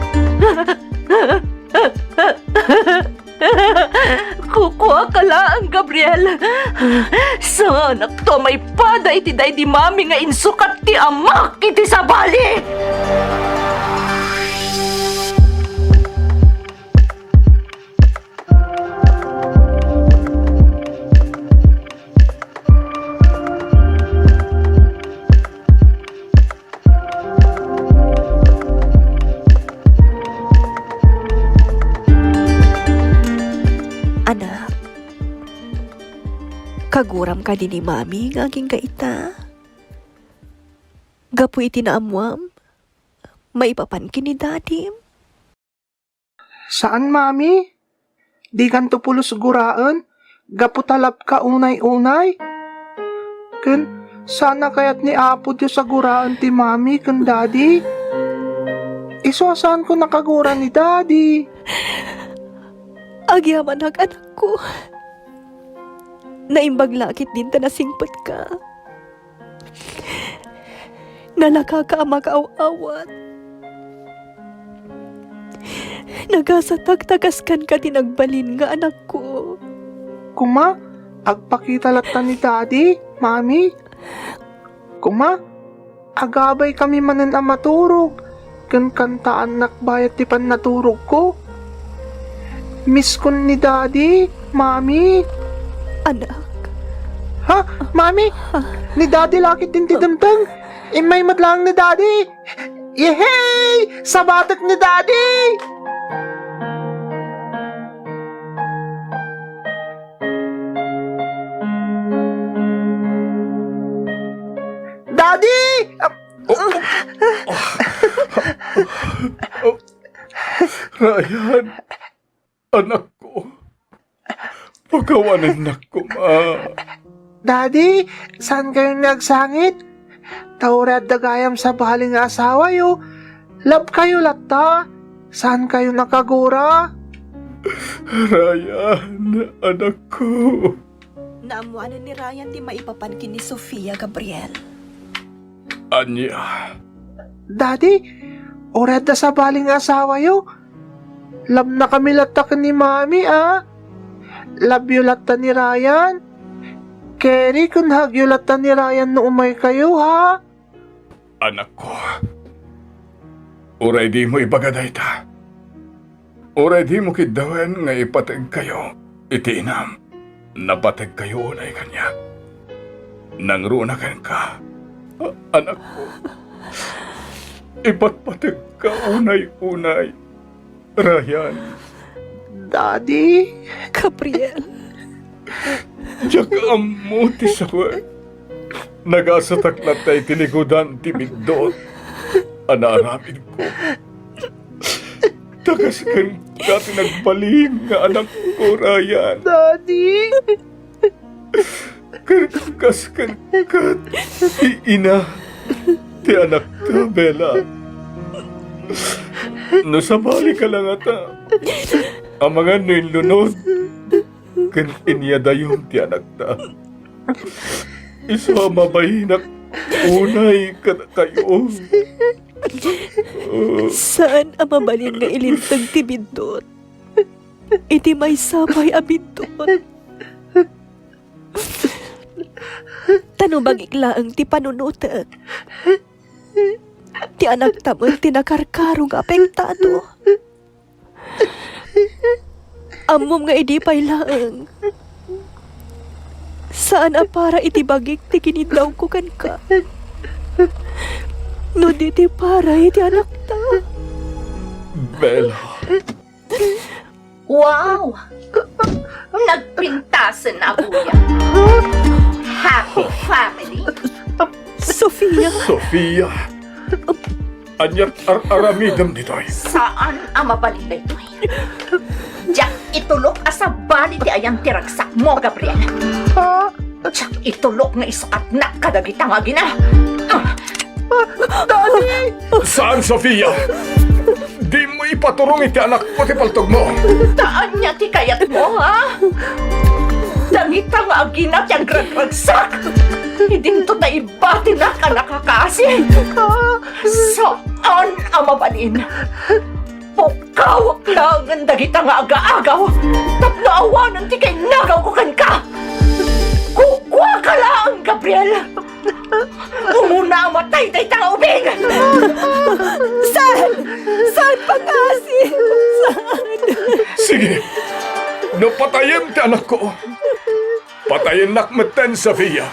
Kukuaka laeng, Gabriel. Saanakto a maipada iti daydi Mami nga insukat ti amak iti sabali. Anak, kaguram kadi ni Mami nga agingga ita? Gapu iti naammuam, maipapan ken ni Dadim? Saan, Mami. Dikanto pulos guraen gapu ta labka unay-unay. Ken saan a kayat ni Apo Dios a guraen ti Mami ken Daddy. Isu a saanko nakagura ni Daddy. Agyamanak, anakko. Naimbag la ketdin ta nasingpetka. Nalakaka a makaaw-awat. Nagasatak ta kaskanka ti nagbalin nga anakko. Kuma, agpakita latta ni Daddy, Mami. Kuma, agabaykami manen a maturog, ken kantaannak bayat ti pannaturogko. Miskon ni Daddy, Mami. Anak. Ha? Mami? Ha? Ni Daddy la ketdin ti dimteng? Immay met laeng ni Daddy. Yehey! Sabatek ni Daddy! Daddy! Ah, oh, oh, oh. Ryan, anakko. Pakawanennak koma. Daddy, saan kayo ni agsangit? Ta uray adda gayam sabali nga asawayo, labkayo latta. Saan kayo nakagura? Ryan, anakko. Naammoanen ni Ryan ti maipapan ken ni Sofia, Gabriel. Ania? Daddy, uray adda sabali nga asawayo. Love-na kami latta ken ni Mami, a. Love-yo latta ni Ryan. Carry ken hug-yo latta ni Ryan no umaykayo, ha? Anakko, uray dimo ibaga dayta, uray dimo kiddawen nga ipategkayo iti inam, napategkayo unay kaniak. Nangruna kenka, anakko. Ipatpategka unay-unay. Ryan. Daddy? Gabriel. Diak ammo ti sakit. Nagasatak latta iti nigudan ti biddut a naaramidko. Ta kas kenka ti nagbalin nga anakko, Ryan. Daddy? Ken kas kenka ti ina ti anakta, Bella. No sabalika la ngata, amangan no inlunod ken inyadayon ti anakta, isu a mabayinak unay kadakayo. Saan a mabalin nga ilinteg ti biddut iti maysa pay a biddut. Ta no bagik laeng ti panunotek, ti anakta met ti nakarkaro nga apektado. Ammom nga idi pay laeng, saan a para iti bagik ti giniddawko kenka, no di ti para iti anakta. Bella. Wow! Nagpintasen a buya. Happy family. Sofia! Sofia! Ania't ar-aramidem ditoy? Saan a mabalin daytoy. Diak itulok a sabali ti ayan ti ragsakmo, Gabriel. Diak itulok nga isukatnak kadagita nga agina. Ah! Daddy! Saan, Sofia? Dimo ipaturong iti anakko ti paltogmo. Ta ania ti kayatmo, ha? Dagita nga agina ti agragragsak. Idinto ta ibatinak a nakakaasi. Saan a mabalin. Pukawek laengen dagita nga agaagaw tapno awanen ti kainagawko kenka. Kukuaka laeng, Gabriel! Umuna a matay dayta nga ubing! Saan? Saan, pangngaasim? Saan? Sige, no patayem ti anakko, patayennak metten, Sofia.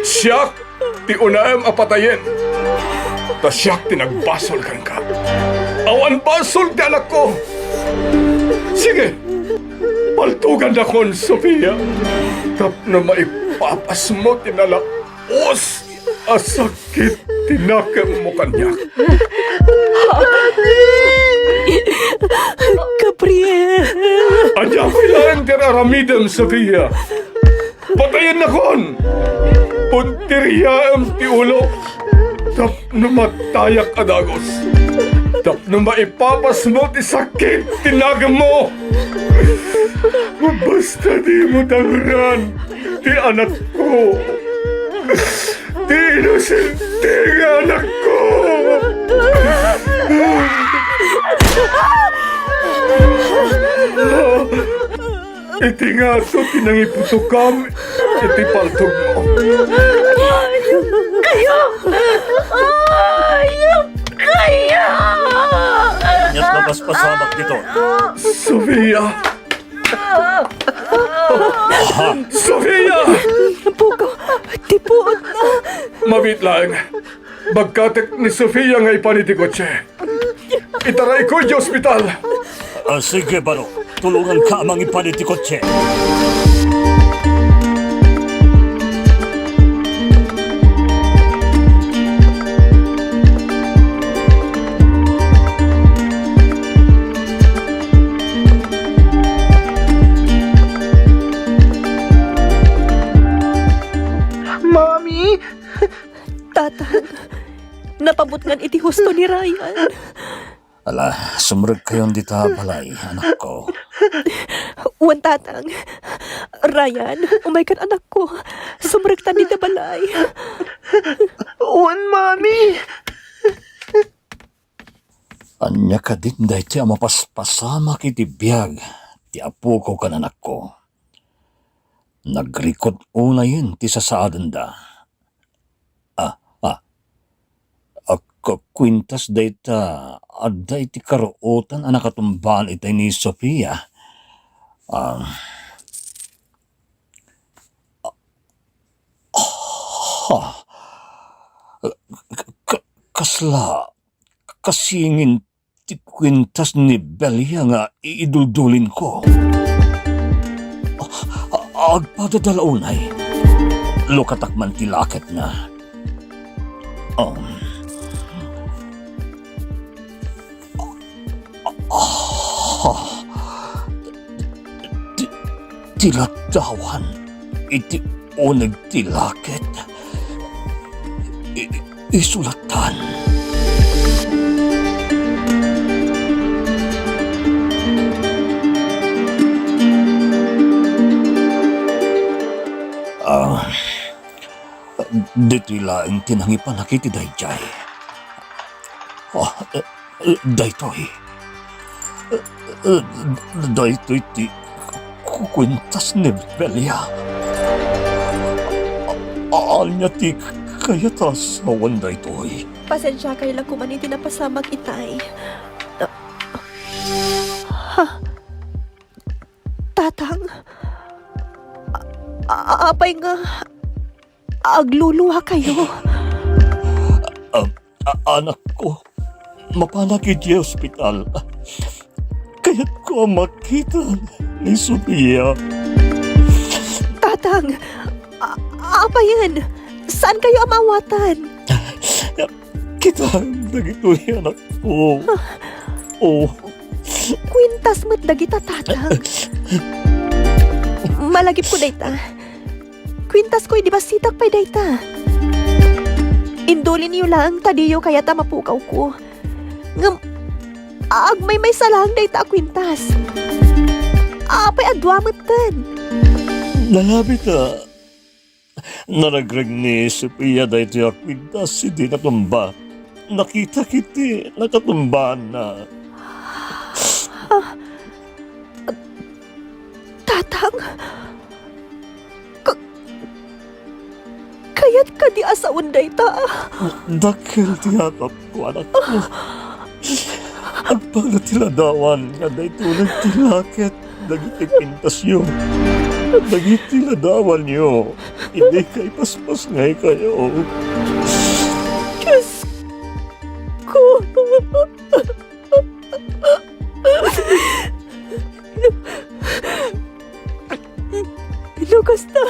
Siak ti unaem a patayen, ta siak ti nagbasol kenka. Awan basol ti anakko. Sige, paltogannakon, Sofia, tapno maipapasmo ti nalak-os a sakit ti nakemmo kaniak. Gabriel! Ania pay laeng ti ar-aramidem, Sofia? Patayennakon! Puntiryaem ti ulok tapno matayak a dagus, tapno maipapasmo ti sakit ti nakemmo. Basta dimo dangran ti anakko. Ti inosente nga anakko! Iti ngato ti nangiputokam iti paltogmo. Kayo! Ayok kayo! Ania't napaspasamak dito? Sofia! Sofia! Pukaw, ti puotna. Mabiit laeng. Bagkatek ni Sofia nga ipan iti kotse. Itarayko iti ospital. Ah, sige, Barok. Tulonganka a mangipan iti kotse. Mami! Tatang, napabutngan iti husto ni Ryan. Ala, sumrekkayon dita balay, anakko. Wen, Tatang. Ryan, umaykan, anakko. Sumrektan dita balay. Wen, Mami. Ania kadin daytoy a mapaspasamak iti biag ti apoko ken anakko? Nagrikut unayen ti sasaadenda. Ah, ah. Ak-, kuintas dayta, adda iti karuotan a nakatumbaan itay ni Sofia. Ah. Ah. Ka-, ka-, kasla kasingin ti kuintas ni Belia nga iiduldulinko. A-, agpadada la unay. Lukatak man ti laketna. Um. Ah. Ti, ti ladawan iti uneg ti laket. I-, isulatan. Ah, ditoy laeng ti nangipanak iti daydiay. Ah, eh, eh, daytoy. Eh, eh, daytoy ti kukuentas ni Belia. A-, ania ti kayat a sawen daytoy? Pasensiakay la koman iti napasamak itay. Ha? Tatang? A-, a-, apay nga agluluakayo? A-, a-, anakko, mapanak idiay ospital. Kayatko a makita ni Sofia. Tatang, a-, apayen? Saankayo a maawatan? Kitaem dagitoy, anakko. Oh. Kuintas met dagita, Tatang. Malagipko dayta. Kuintasko idi bassitak pay dayta. Indulinyo laeng ta diyo kayat a mapukawko. Ngem, agmaymaysa laeng dayta a kuintas. Apay a dua metten? Nalabit a naragreg ni Sofia daytoy a kuintas idi natumba. Nakitak iti nakatumbaanna. Ah, Tatang, ka-, kayat kadi a sawen dayta? Dakkel ti yakapko, anakko. Agpala ti ladawan nga daytoy ti laket dagiti pintasyo. Dagiti ladawanyo, idi kaipaspasngaykayo. Diosko. No kasta,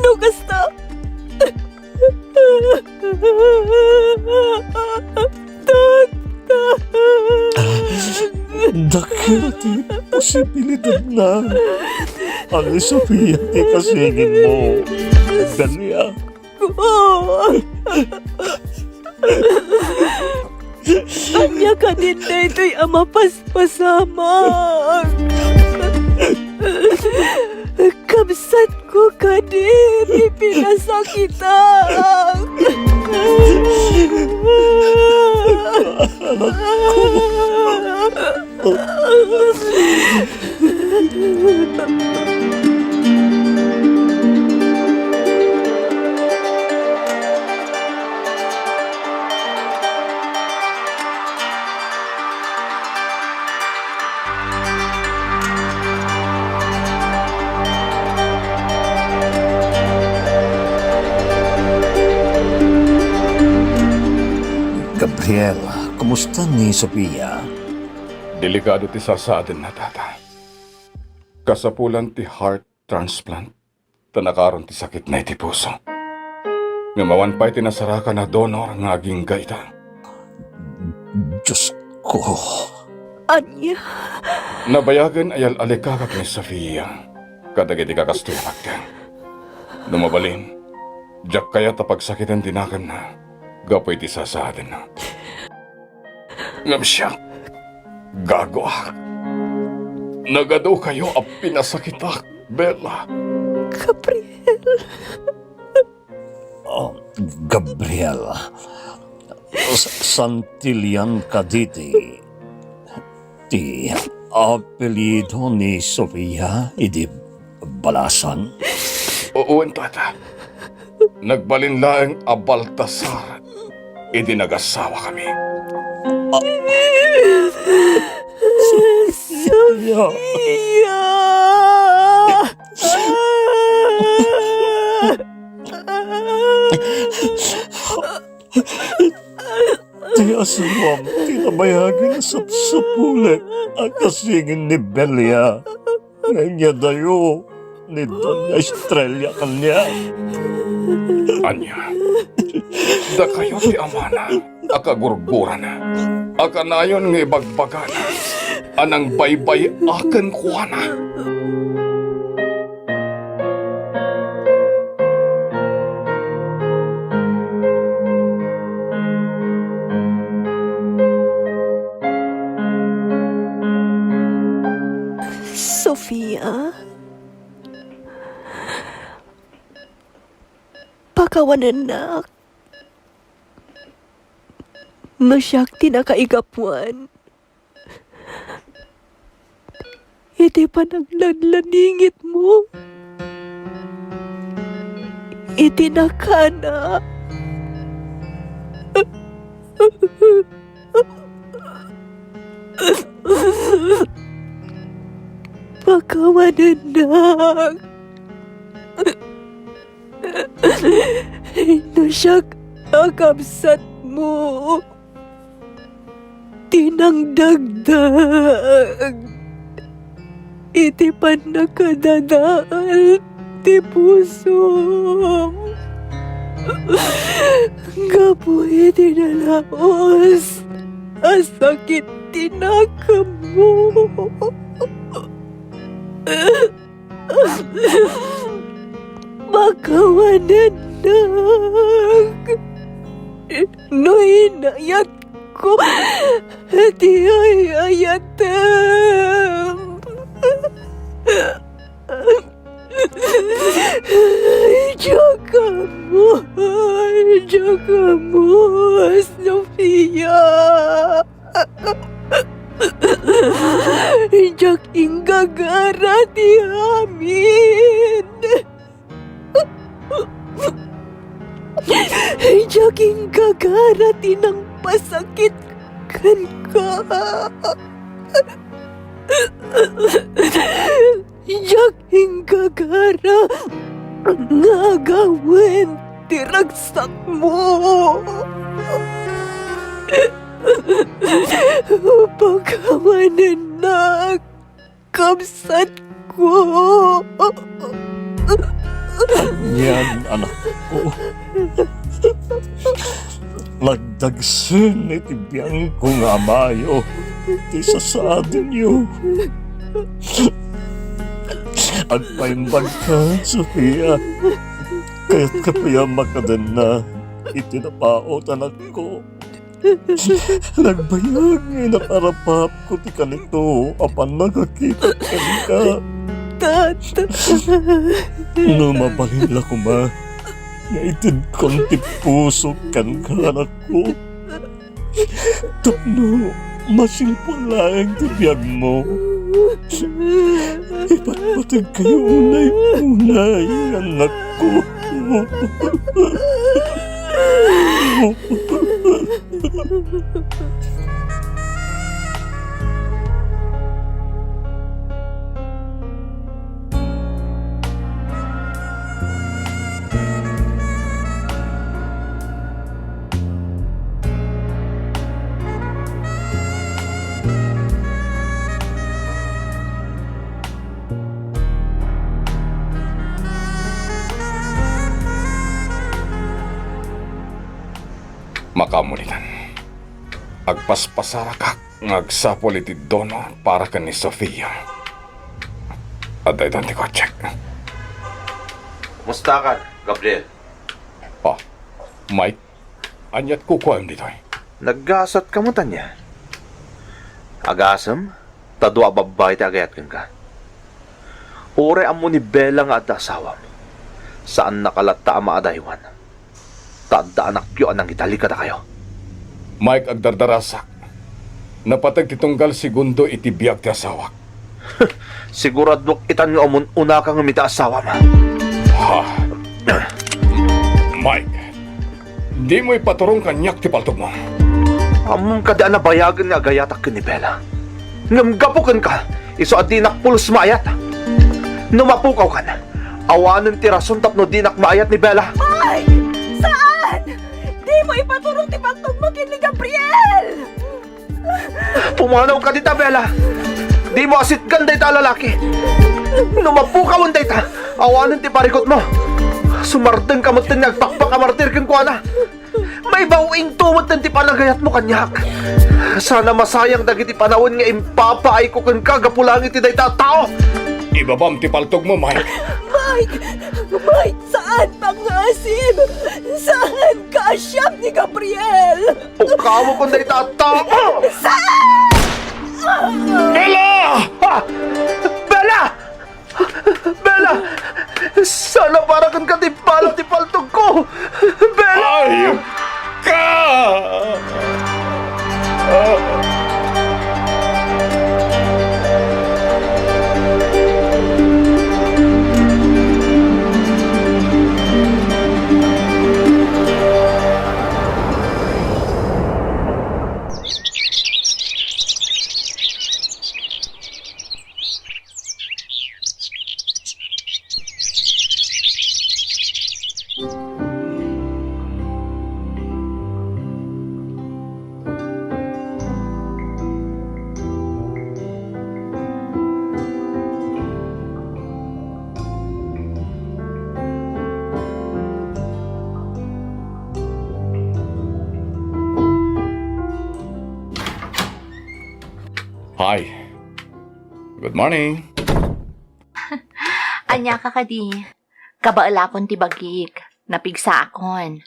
no kasta, Tata. Dakkel ti posibilidadna a ni Sofia ti kasinginmo. Dania. Ania kadin daytoy a mapaspasamak? Kabsatko kadi ti pinasakitak. Gabriel, kumusta ni Sofia? Delikado ti sasaadenna, Tata. Kasapulan ti heart transplant ta nakaaron ti sakitna iti puso. Ngem awan pay ti nasarakan a donor nga agingga ita. Diosko. Ania? Nabayagen a yal-alikakak ni Sofia kadagiti kakastoy a nakkem. No mabalin, diak kayat a pagsakiten ti naganna gapu iti sasaadenna. Ngem siak, gagoak. Nagadukayo a pinasakitak, Bella. Gabriel. Oh, Gabriel. S-, Santillan kaditi ti apelyido ni Sofia idi Balasan? Wen, Tata. Nagbalin laeng a Baltasar idi nagasawakami. Ah. Sofia! Ti asawam ti nabayag nga sapsapulek a kasingin ni Belia nga inyadayo ni Doña Estrella kaniak. Ania, dakayo ti amana a kagurgurana, a kanayon nga ibagbagana a nangbaybay-a kenkuana. Sofia, pakawanennak no siak ti nakaigapuan iti panaglanlaningitmo iti nakana. Pakawanennak no siak a kabsatmo ti nangdagdag iti pannakadadael ti pusom gapu iti nalaus a sakit ti nakemmo. Pakawanennak no inayatko ti ay-ayatem. Diak ammo, diak ammo, Sofia. Diak inggagara ti amin. Diak inggagara ti nangpasakit kenka. Diak inggagara nga agawen ti ragsakmo. Pakawanennak, kabsatko. Anian, anakko? Nagdagsen iti biangko nga amayo ti sasaadinyo. Agpaimbagka, Sofia. Kayatka pay a makadenna iti napaut, anakko. Nagbayag nga inaparapapko ti kanito a pannakakita kenka. Tata. No mabalin la koma nga itedkon ti pusok kenka, anakko, tapno masilpuan laeng ti biagmo. Ipatpategkayo unay-unay, anakko. Makamulitan. Agpaspasarakak nga agsapul iti dono para ken ni Sofia. Adda itan ti kotsek. Kumustakan, Gabriel? Oh, Mike, aniat kukuam ditoy? Naggasatka met ania? Agasem, ta dua a babbai ti agayat kenka. Uray ammo ni Bella nga adda asawam, saannaka latta a maadaywan. Ta adda anakyo a nangitali kadakayo. Mike, agdardarasak. Napateg ti tunggal segundo iti biag ti asawak. Siguradok itan nga umun-unaka ngem iti asawam. Ha? Mike, dimo ipaturong kaniak ti paltogmo. Ammom kadi a nabayagen nga agayatak ken ni Bella. Ngem gapu kenka, isu a dinak pulos maayat. No mapukawkan, awanen ti rason tapno dinak maayat ni Bella. Mike! Saan? Dimo ipaturong ti paltogmo ken ni Gabriel! Pumanawka dita, Bella! Dimo asitgan dayta a lalaki! No mapukawen dayta, awanen ti parikutmo! Sumardengka metten nga agpakpakamartir kenkuana! Maibaw-ingto metten ti panagayatmo kaniak! Sana masayang dagiti panawen nga impapaayko kenka gapu laeng iti dayta a tao! Ibabam ti paltogmo, Mike! Mike! Mike! Saan pangngaasim? Saan kaasiam ni Gabriel? Pukawakon dayta a tao! Saan? Bella! Ah! Bella! Bella! Sana para kenka ti bala ti paltogko! Bella! Ayup ka! Hi. Good morning. Ania ka kadi? Kabaelakon ti bagik. Napigsaakon.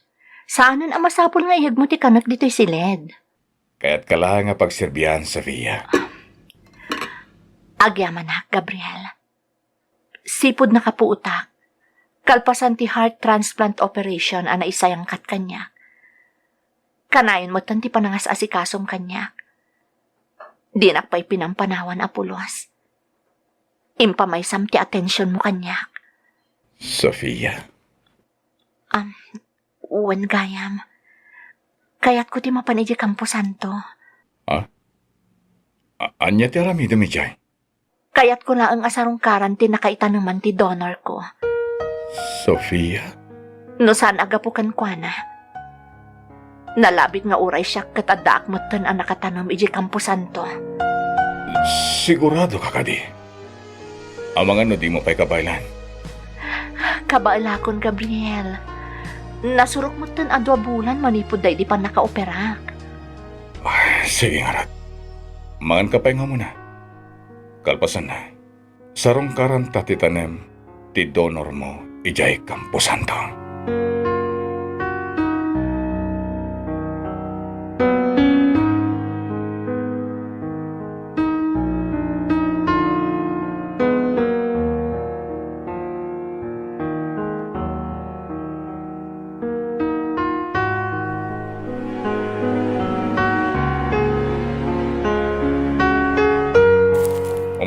Saanen a masapul nga iyegmo ti kanek ditoy siled. Kayatka laeng a pagserbian, Sofia. Agyamanak, Gabriel. Sipud nakapuotak, kalpasan ti heart transplant operation a naisayangkat kaniak. Kanayon metten ti panangas-asikasom kaniak. Dinak pay pinampanawan a pulos. Impamaysam ti atensionmo kaniak. Sofia? Am, wen gayam. Kayatko ti mapan idiay Camposanto. Ha? A-, ania ti aramidem idiay? Kayatko laeng a sarungkaran ti nakaitaneman ti donorko. Sofia? No saan a gapu kenkuana, nalabit nga uray siak ket addaak metten a nakatanem idiay Camposanto. Sigurado ka kadi? Amangan no dimo pay kabaelan? Kabaelakon, Gabriel. Nasurok metten a dua bulan manipud daydi pannakaoperak. Ay, sige ngarud. Mangan ka pay nga umuna. Kalpasanna, sarungkaranta ti tanem ti donormo idiay Camposanto.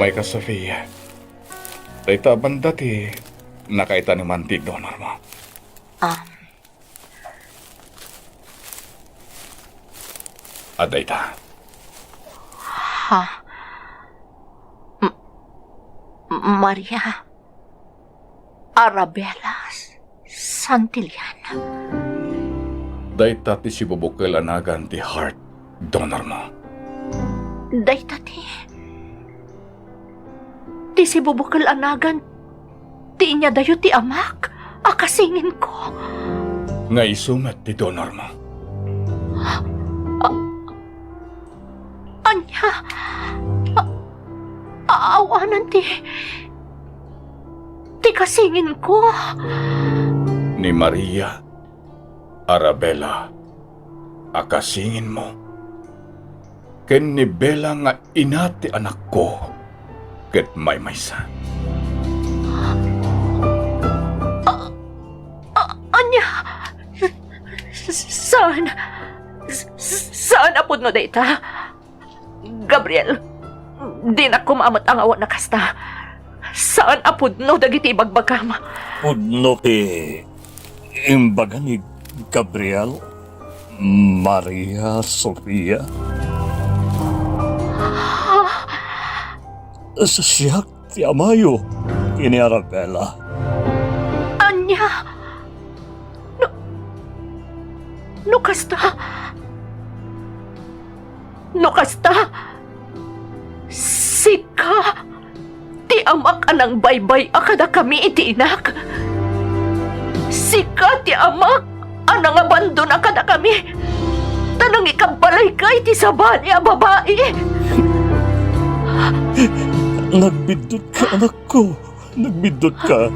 Umayka, Sofia. Dayta a banda ti nakaitaneman ti donormo. Um, Adda ita. Ha? M-, Maria Arabella Santillana. Dayta ti sibubukel a nagan ti heart donormo. Dayta ti, ti sibubukel a nagan ti inyadayo ti amak a kasinginko. Nga isu met ti donormo. A-, ania? A-, awanen ti, ti kasinginko. Ni Maria Arabella a kasinginmo ken ni Bella nga ina ti anakko ket maymaysa. A-, a-, ania? Saan? S-, saan a pudno dayta? Gabriel, dinakoma met a awan a kasta. Saan a pudno dagiti ibagbagam. Pudno ti imbaga ni Gabriel, Maria Sofia? Siak ti amayo ken ni Arabella. Ania? No, no kasta, No kasta, sika ti amak a nangbaybay-a kadakami iti inak. Sika ti amak a nangabandona kadakami, ta nangikabbalayka iti sabali a babai. Nagbiddutka, anakko. Nagbiddutka.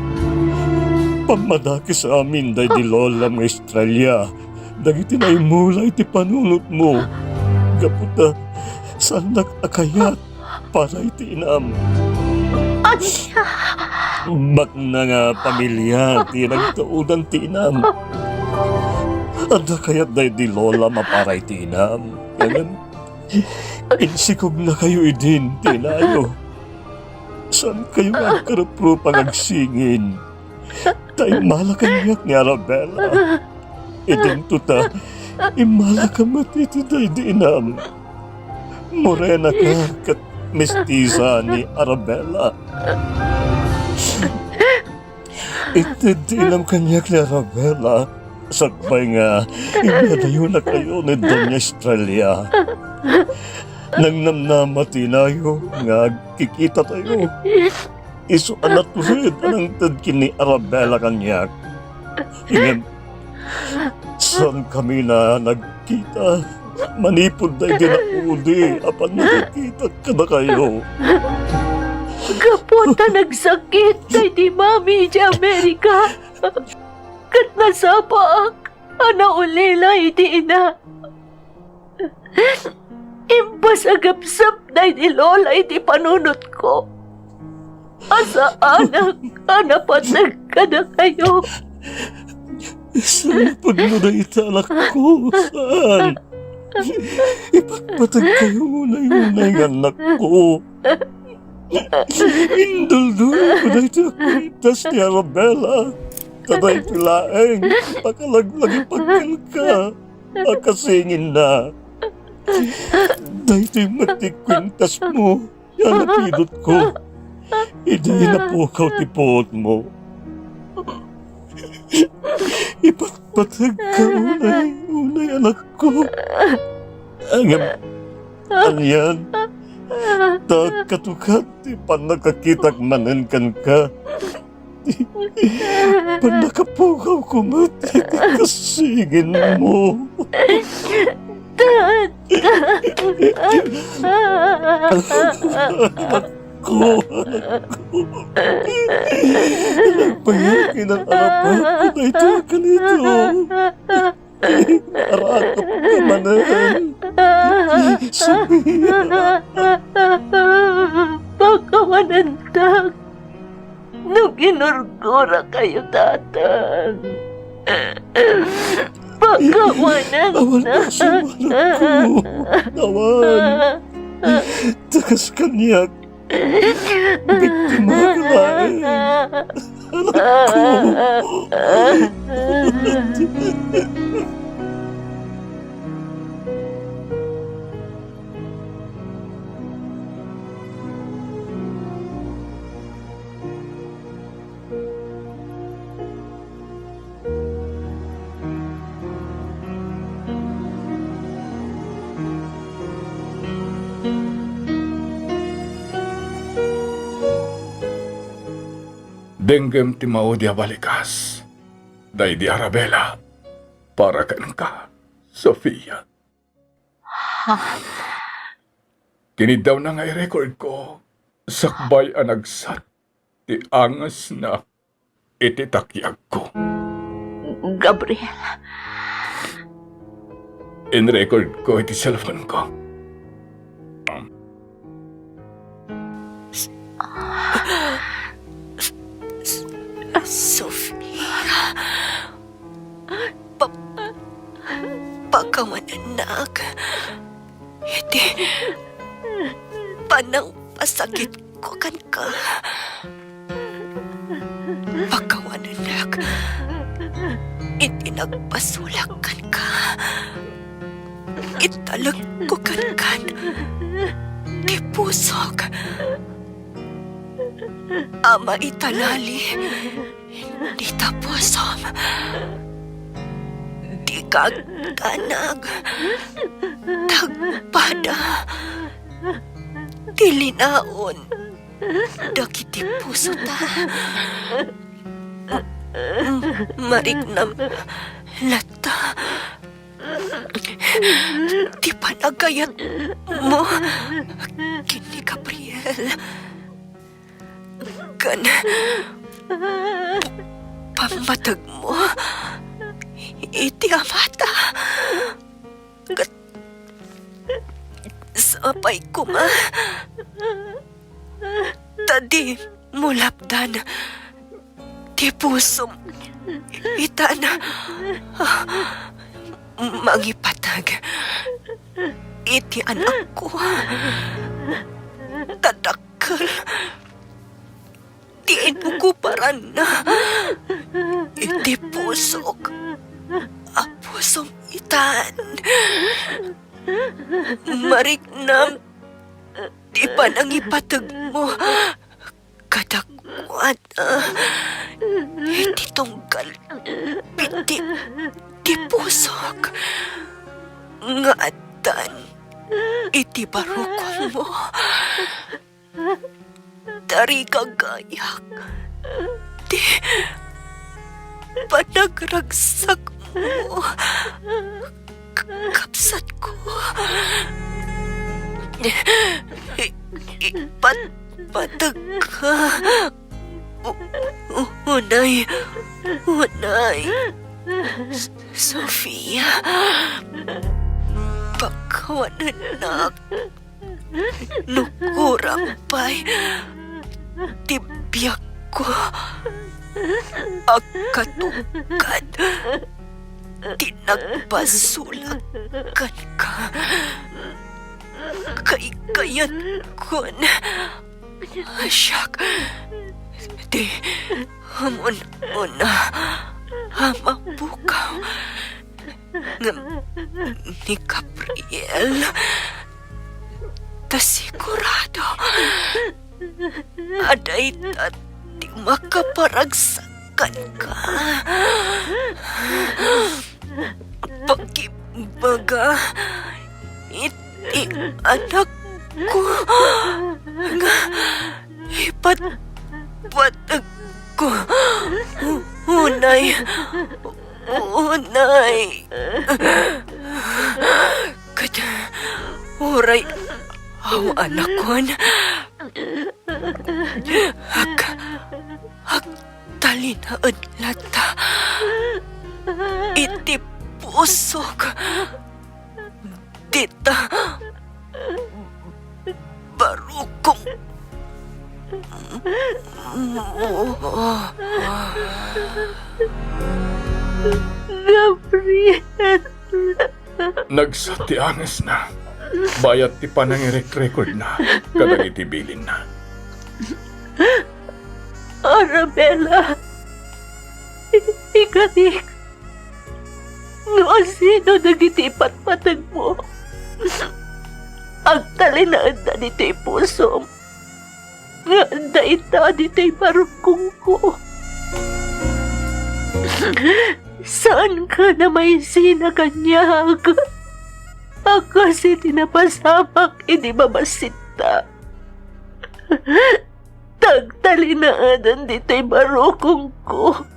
Pammadakes amin daydi lolam nga Estrella dagiti naimula iti panunotmo. Gapu ta saannak a kayat para iti inam. Ania? Bakna nga pamilia ti nagtaudan ti inam. Adda kayat daydi lolam a para iti inam. Ngem insikogna kayo idin ti inayo. Saankayo nga agkaruprupa nga agsingin, ta immala kaniak ni Arabella. Idinto ta, immalaka met iti daydi inam. Morena ka ket mestisa ni Arabella. Ited ti inam kaniak ni Arabella, sakbay nga inyadayonakayo ni Doña Estrella. Nangnamnama ti inayo nga agkikitatayo. Isu a natured a nangted ken ni Arabella kaniak. Ngem saankami a nagkita manipud daydi naudi a pannakakitak kadakayo. Gapu ta nagsakit daydi mami iti Amerika, ket nasapaak a naulila iti ina. Imbasagepsep daydi lola iti panunotko a saanak a napateg kadakayo. Saan a pudno dayta, anakko? Saan? Ipatpateg kayo unay-unay nga annakko. Induldulko daytoy a kwintas ni Arabella. Ta daytoy laeng pakalaglagipag kenka a kasinginna. Daytoy met ti kwintasmo nga napidutko idi napukaw ti puotmo. Ipatpategka unay, unay, anakko. Ngem anian, ta katukad ti pannakakitak manen kenka. Pannakapugawko met iti kasinginmo. Tata! Anakko, anakko. Nagbayag inang-arapatko daytoy a kanito. Arakep ka manen. Sofia. Pakawanentak no ginurgurakayo, Tatang. Pakawanentak. Awan kaso, anakko. Awan. Ta kas kaniak, biktima ka laeng. Anakko. Denggem ti maudi a balikas, daydi Arabella, para kenka, Sofia. Ha? Kiniddawna nga i-recordko sakbay a nagsat ti angesna iti takiagko. Gabriel. In-recordko iti cellphoneko. Sofia, pa-, pakawanennak iti panangpasakitko kenka. Pakawanennak iti nagbasolak kenka. Italekko kenka ti pusok a maitalali iti pusom. Dika agdanag. Tagpada ti linaon dagiti pusota. Mariknam latta ti panagayatmo ken ni Gabriel ken pammategmo iti amata. Ket sapay koma ta dimo lapdan ti pusom itan a mangipateg iti anakko. Ta dakkel ti inukoparanna iti pusok a pusom itan. Mariknam ti panangipategmo kadakuada iti tunggal pitik ti pusok nga addan iti barukongmo. Tarigagayak ti panagragsakmo, k-, kabsatko. I-, ipatpategka. U-, u-, unay, unay. S-, Sofia, pakawanennak. No kurang pay ti biagko a katungkad ti nagbasolak kenka, kaykayatkon a siak ti umun-una a mapukaw ngem ni Gabriel. Ta sigurado a dayta ti makaparagsak kenka. Pakibaga iti anakko nga ipatpategko unay, unay. Ket uray awan a kon ag-, agtalinaed latta iti pusok dita barukong. Gabriel. Nagsat ti angesna, bayat ti panangirekrekordna kadagiti bilinna. Arabella, i-, ikarik, no asino dagiti ipatpategmo, agtalinaedda ditoy pusom nga adda ita ditoy barukongko. Saanka a maisina kaniak a kas iti napasamak idi babasitta. Ta agtalinaedan ditoy barukongko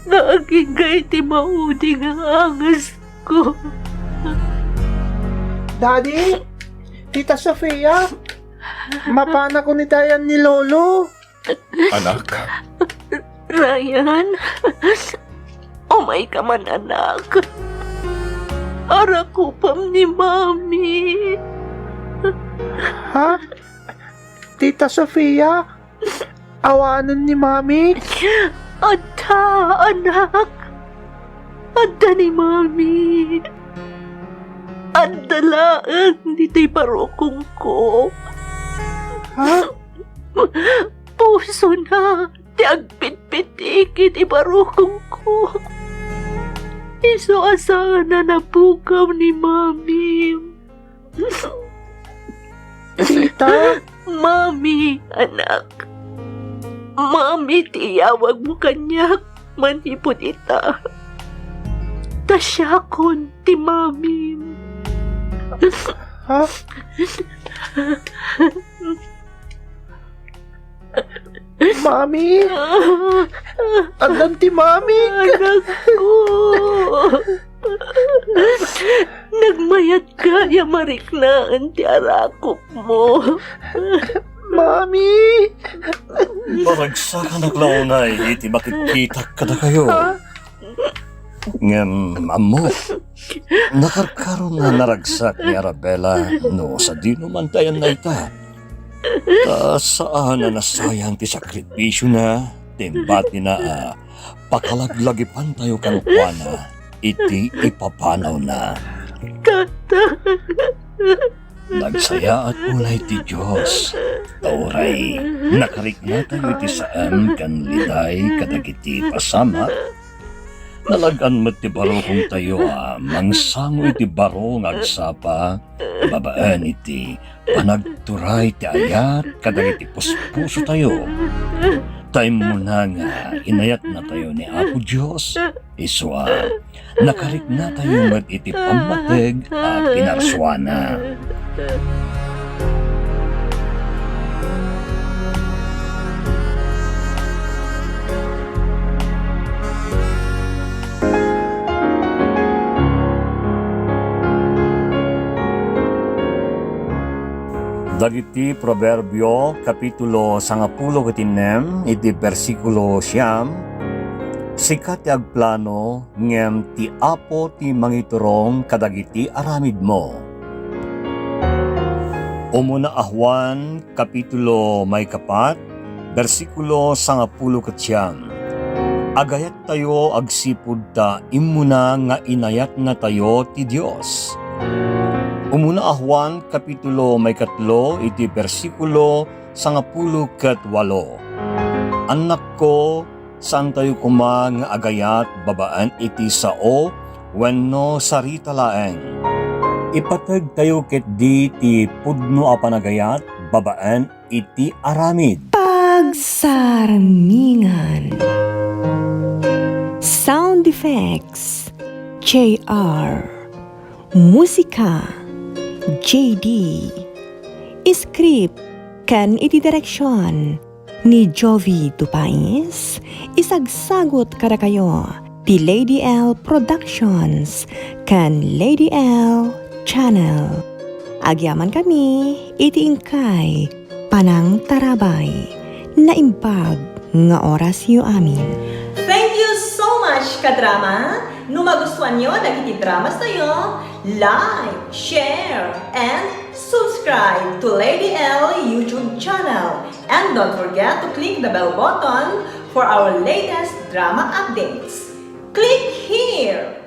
nga agingga iti maudi nga angesko. Daddy, Tita Sofia, mapanakon itayan ni Lolo. Anak. Ryan, umayka man, anak. Arakupam ni Mami. Ha? Tita Sofia? Awanen ni Mami? Adda, anak. Adda ni Mami. Adda laeng ditoy barukongko. Ha? Pusona ti agpitpitik iti barukongko. Isu a saan a napukaw ni Mami. Tita? Mami, anak. Mami ti iyawagmo kaniak manipud ita. Ta siakon ti Mami. Ha? Mami? Addan ti Mami? Anakko. Nagmayatka ya mariknaen ti arakupmo. Mami! Paragsakan a launay iti makitkitak kadakayo. Ha? Ngem, ammo, nakarkaro nga naragsak ni Arabela no sadino man ti ayanna ita. Ta saan a nasayang ti sakripisiona, ti imbatina a pakalaglagipantayo kenkuana iti ipapanawna. Tata. Nagsayaat unay ti Dios, ta uray nakariknatayo iti saem ken liday kadagiti pasamak. Nalag-an met ti barukongtayo a mangsango iti baro nga agsapa babaen iti panagturay ti ayat kadagiti puspusotayo. Ta immuna nga inayatnatayo ni Apo Dios, isu a nakariknatayo met iti pammateg a pinarsuana. Dagiti Proverbio, kapitulo sangapulo ket innem, iti bersikulo siam, sika ti agplano, ngem ti Apo ti mangiturong kadagiti aramidmo. Umuna a Juan, kapitulo maikapat, bersikulo sangapulo ket siam. Agayattayo agsipud ta immuna nga inayatnatayo ti Dios. Umuna a Juan, kapitulo maikatlo, iti bersikulo sangapulo ket walo. Annakko, saantayo koma nga agayat babaen iti sao wenno sarita laeng. Ipategtayo ketdi ti pudno a panagayat babaen iti aramid. Pagsarmingan. Sound effects, J R. Musika, J D. Script ken iti direksion ni Jovi Dupais, isagsagut kadakayo ti Lady L Productions ken Lady L Channel. Agyamankami iti inkay panangtarabay. Naimbag nga orasyo amin. Thank you so much, kadrama! No magustuanyo dagiti dramas tayo, like, share, and subscribe to Lady L YouTube channel. And don't forget to click the bell button for our latest drama updates. Click here!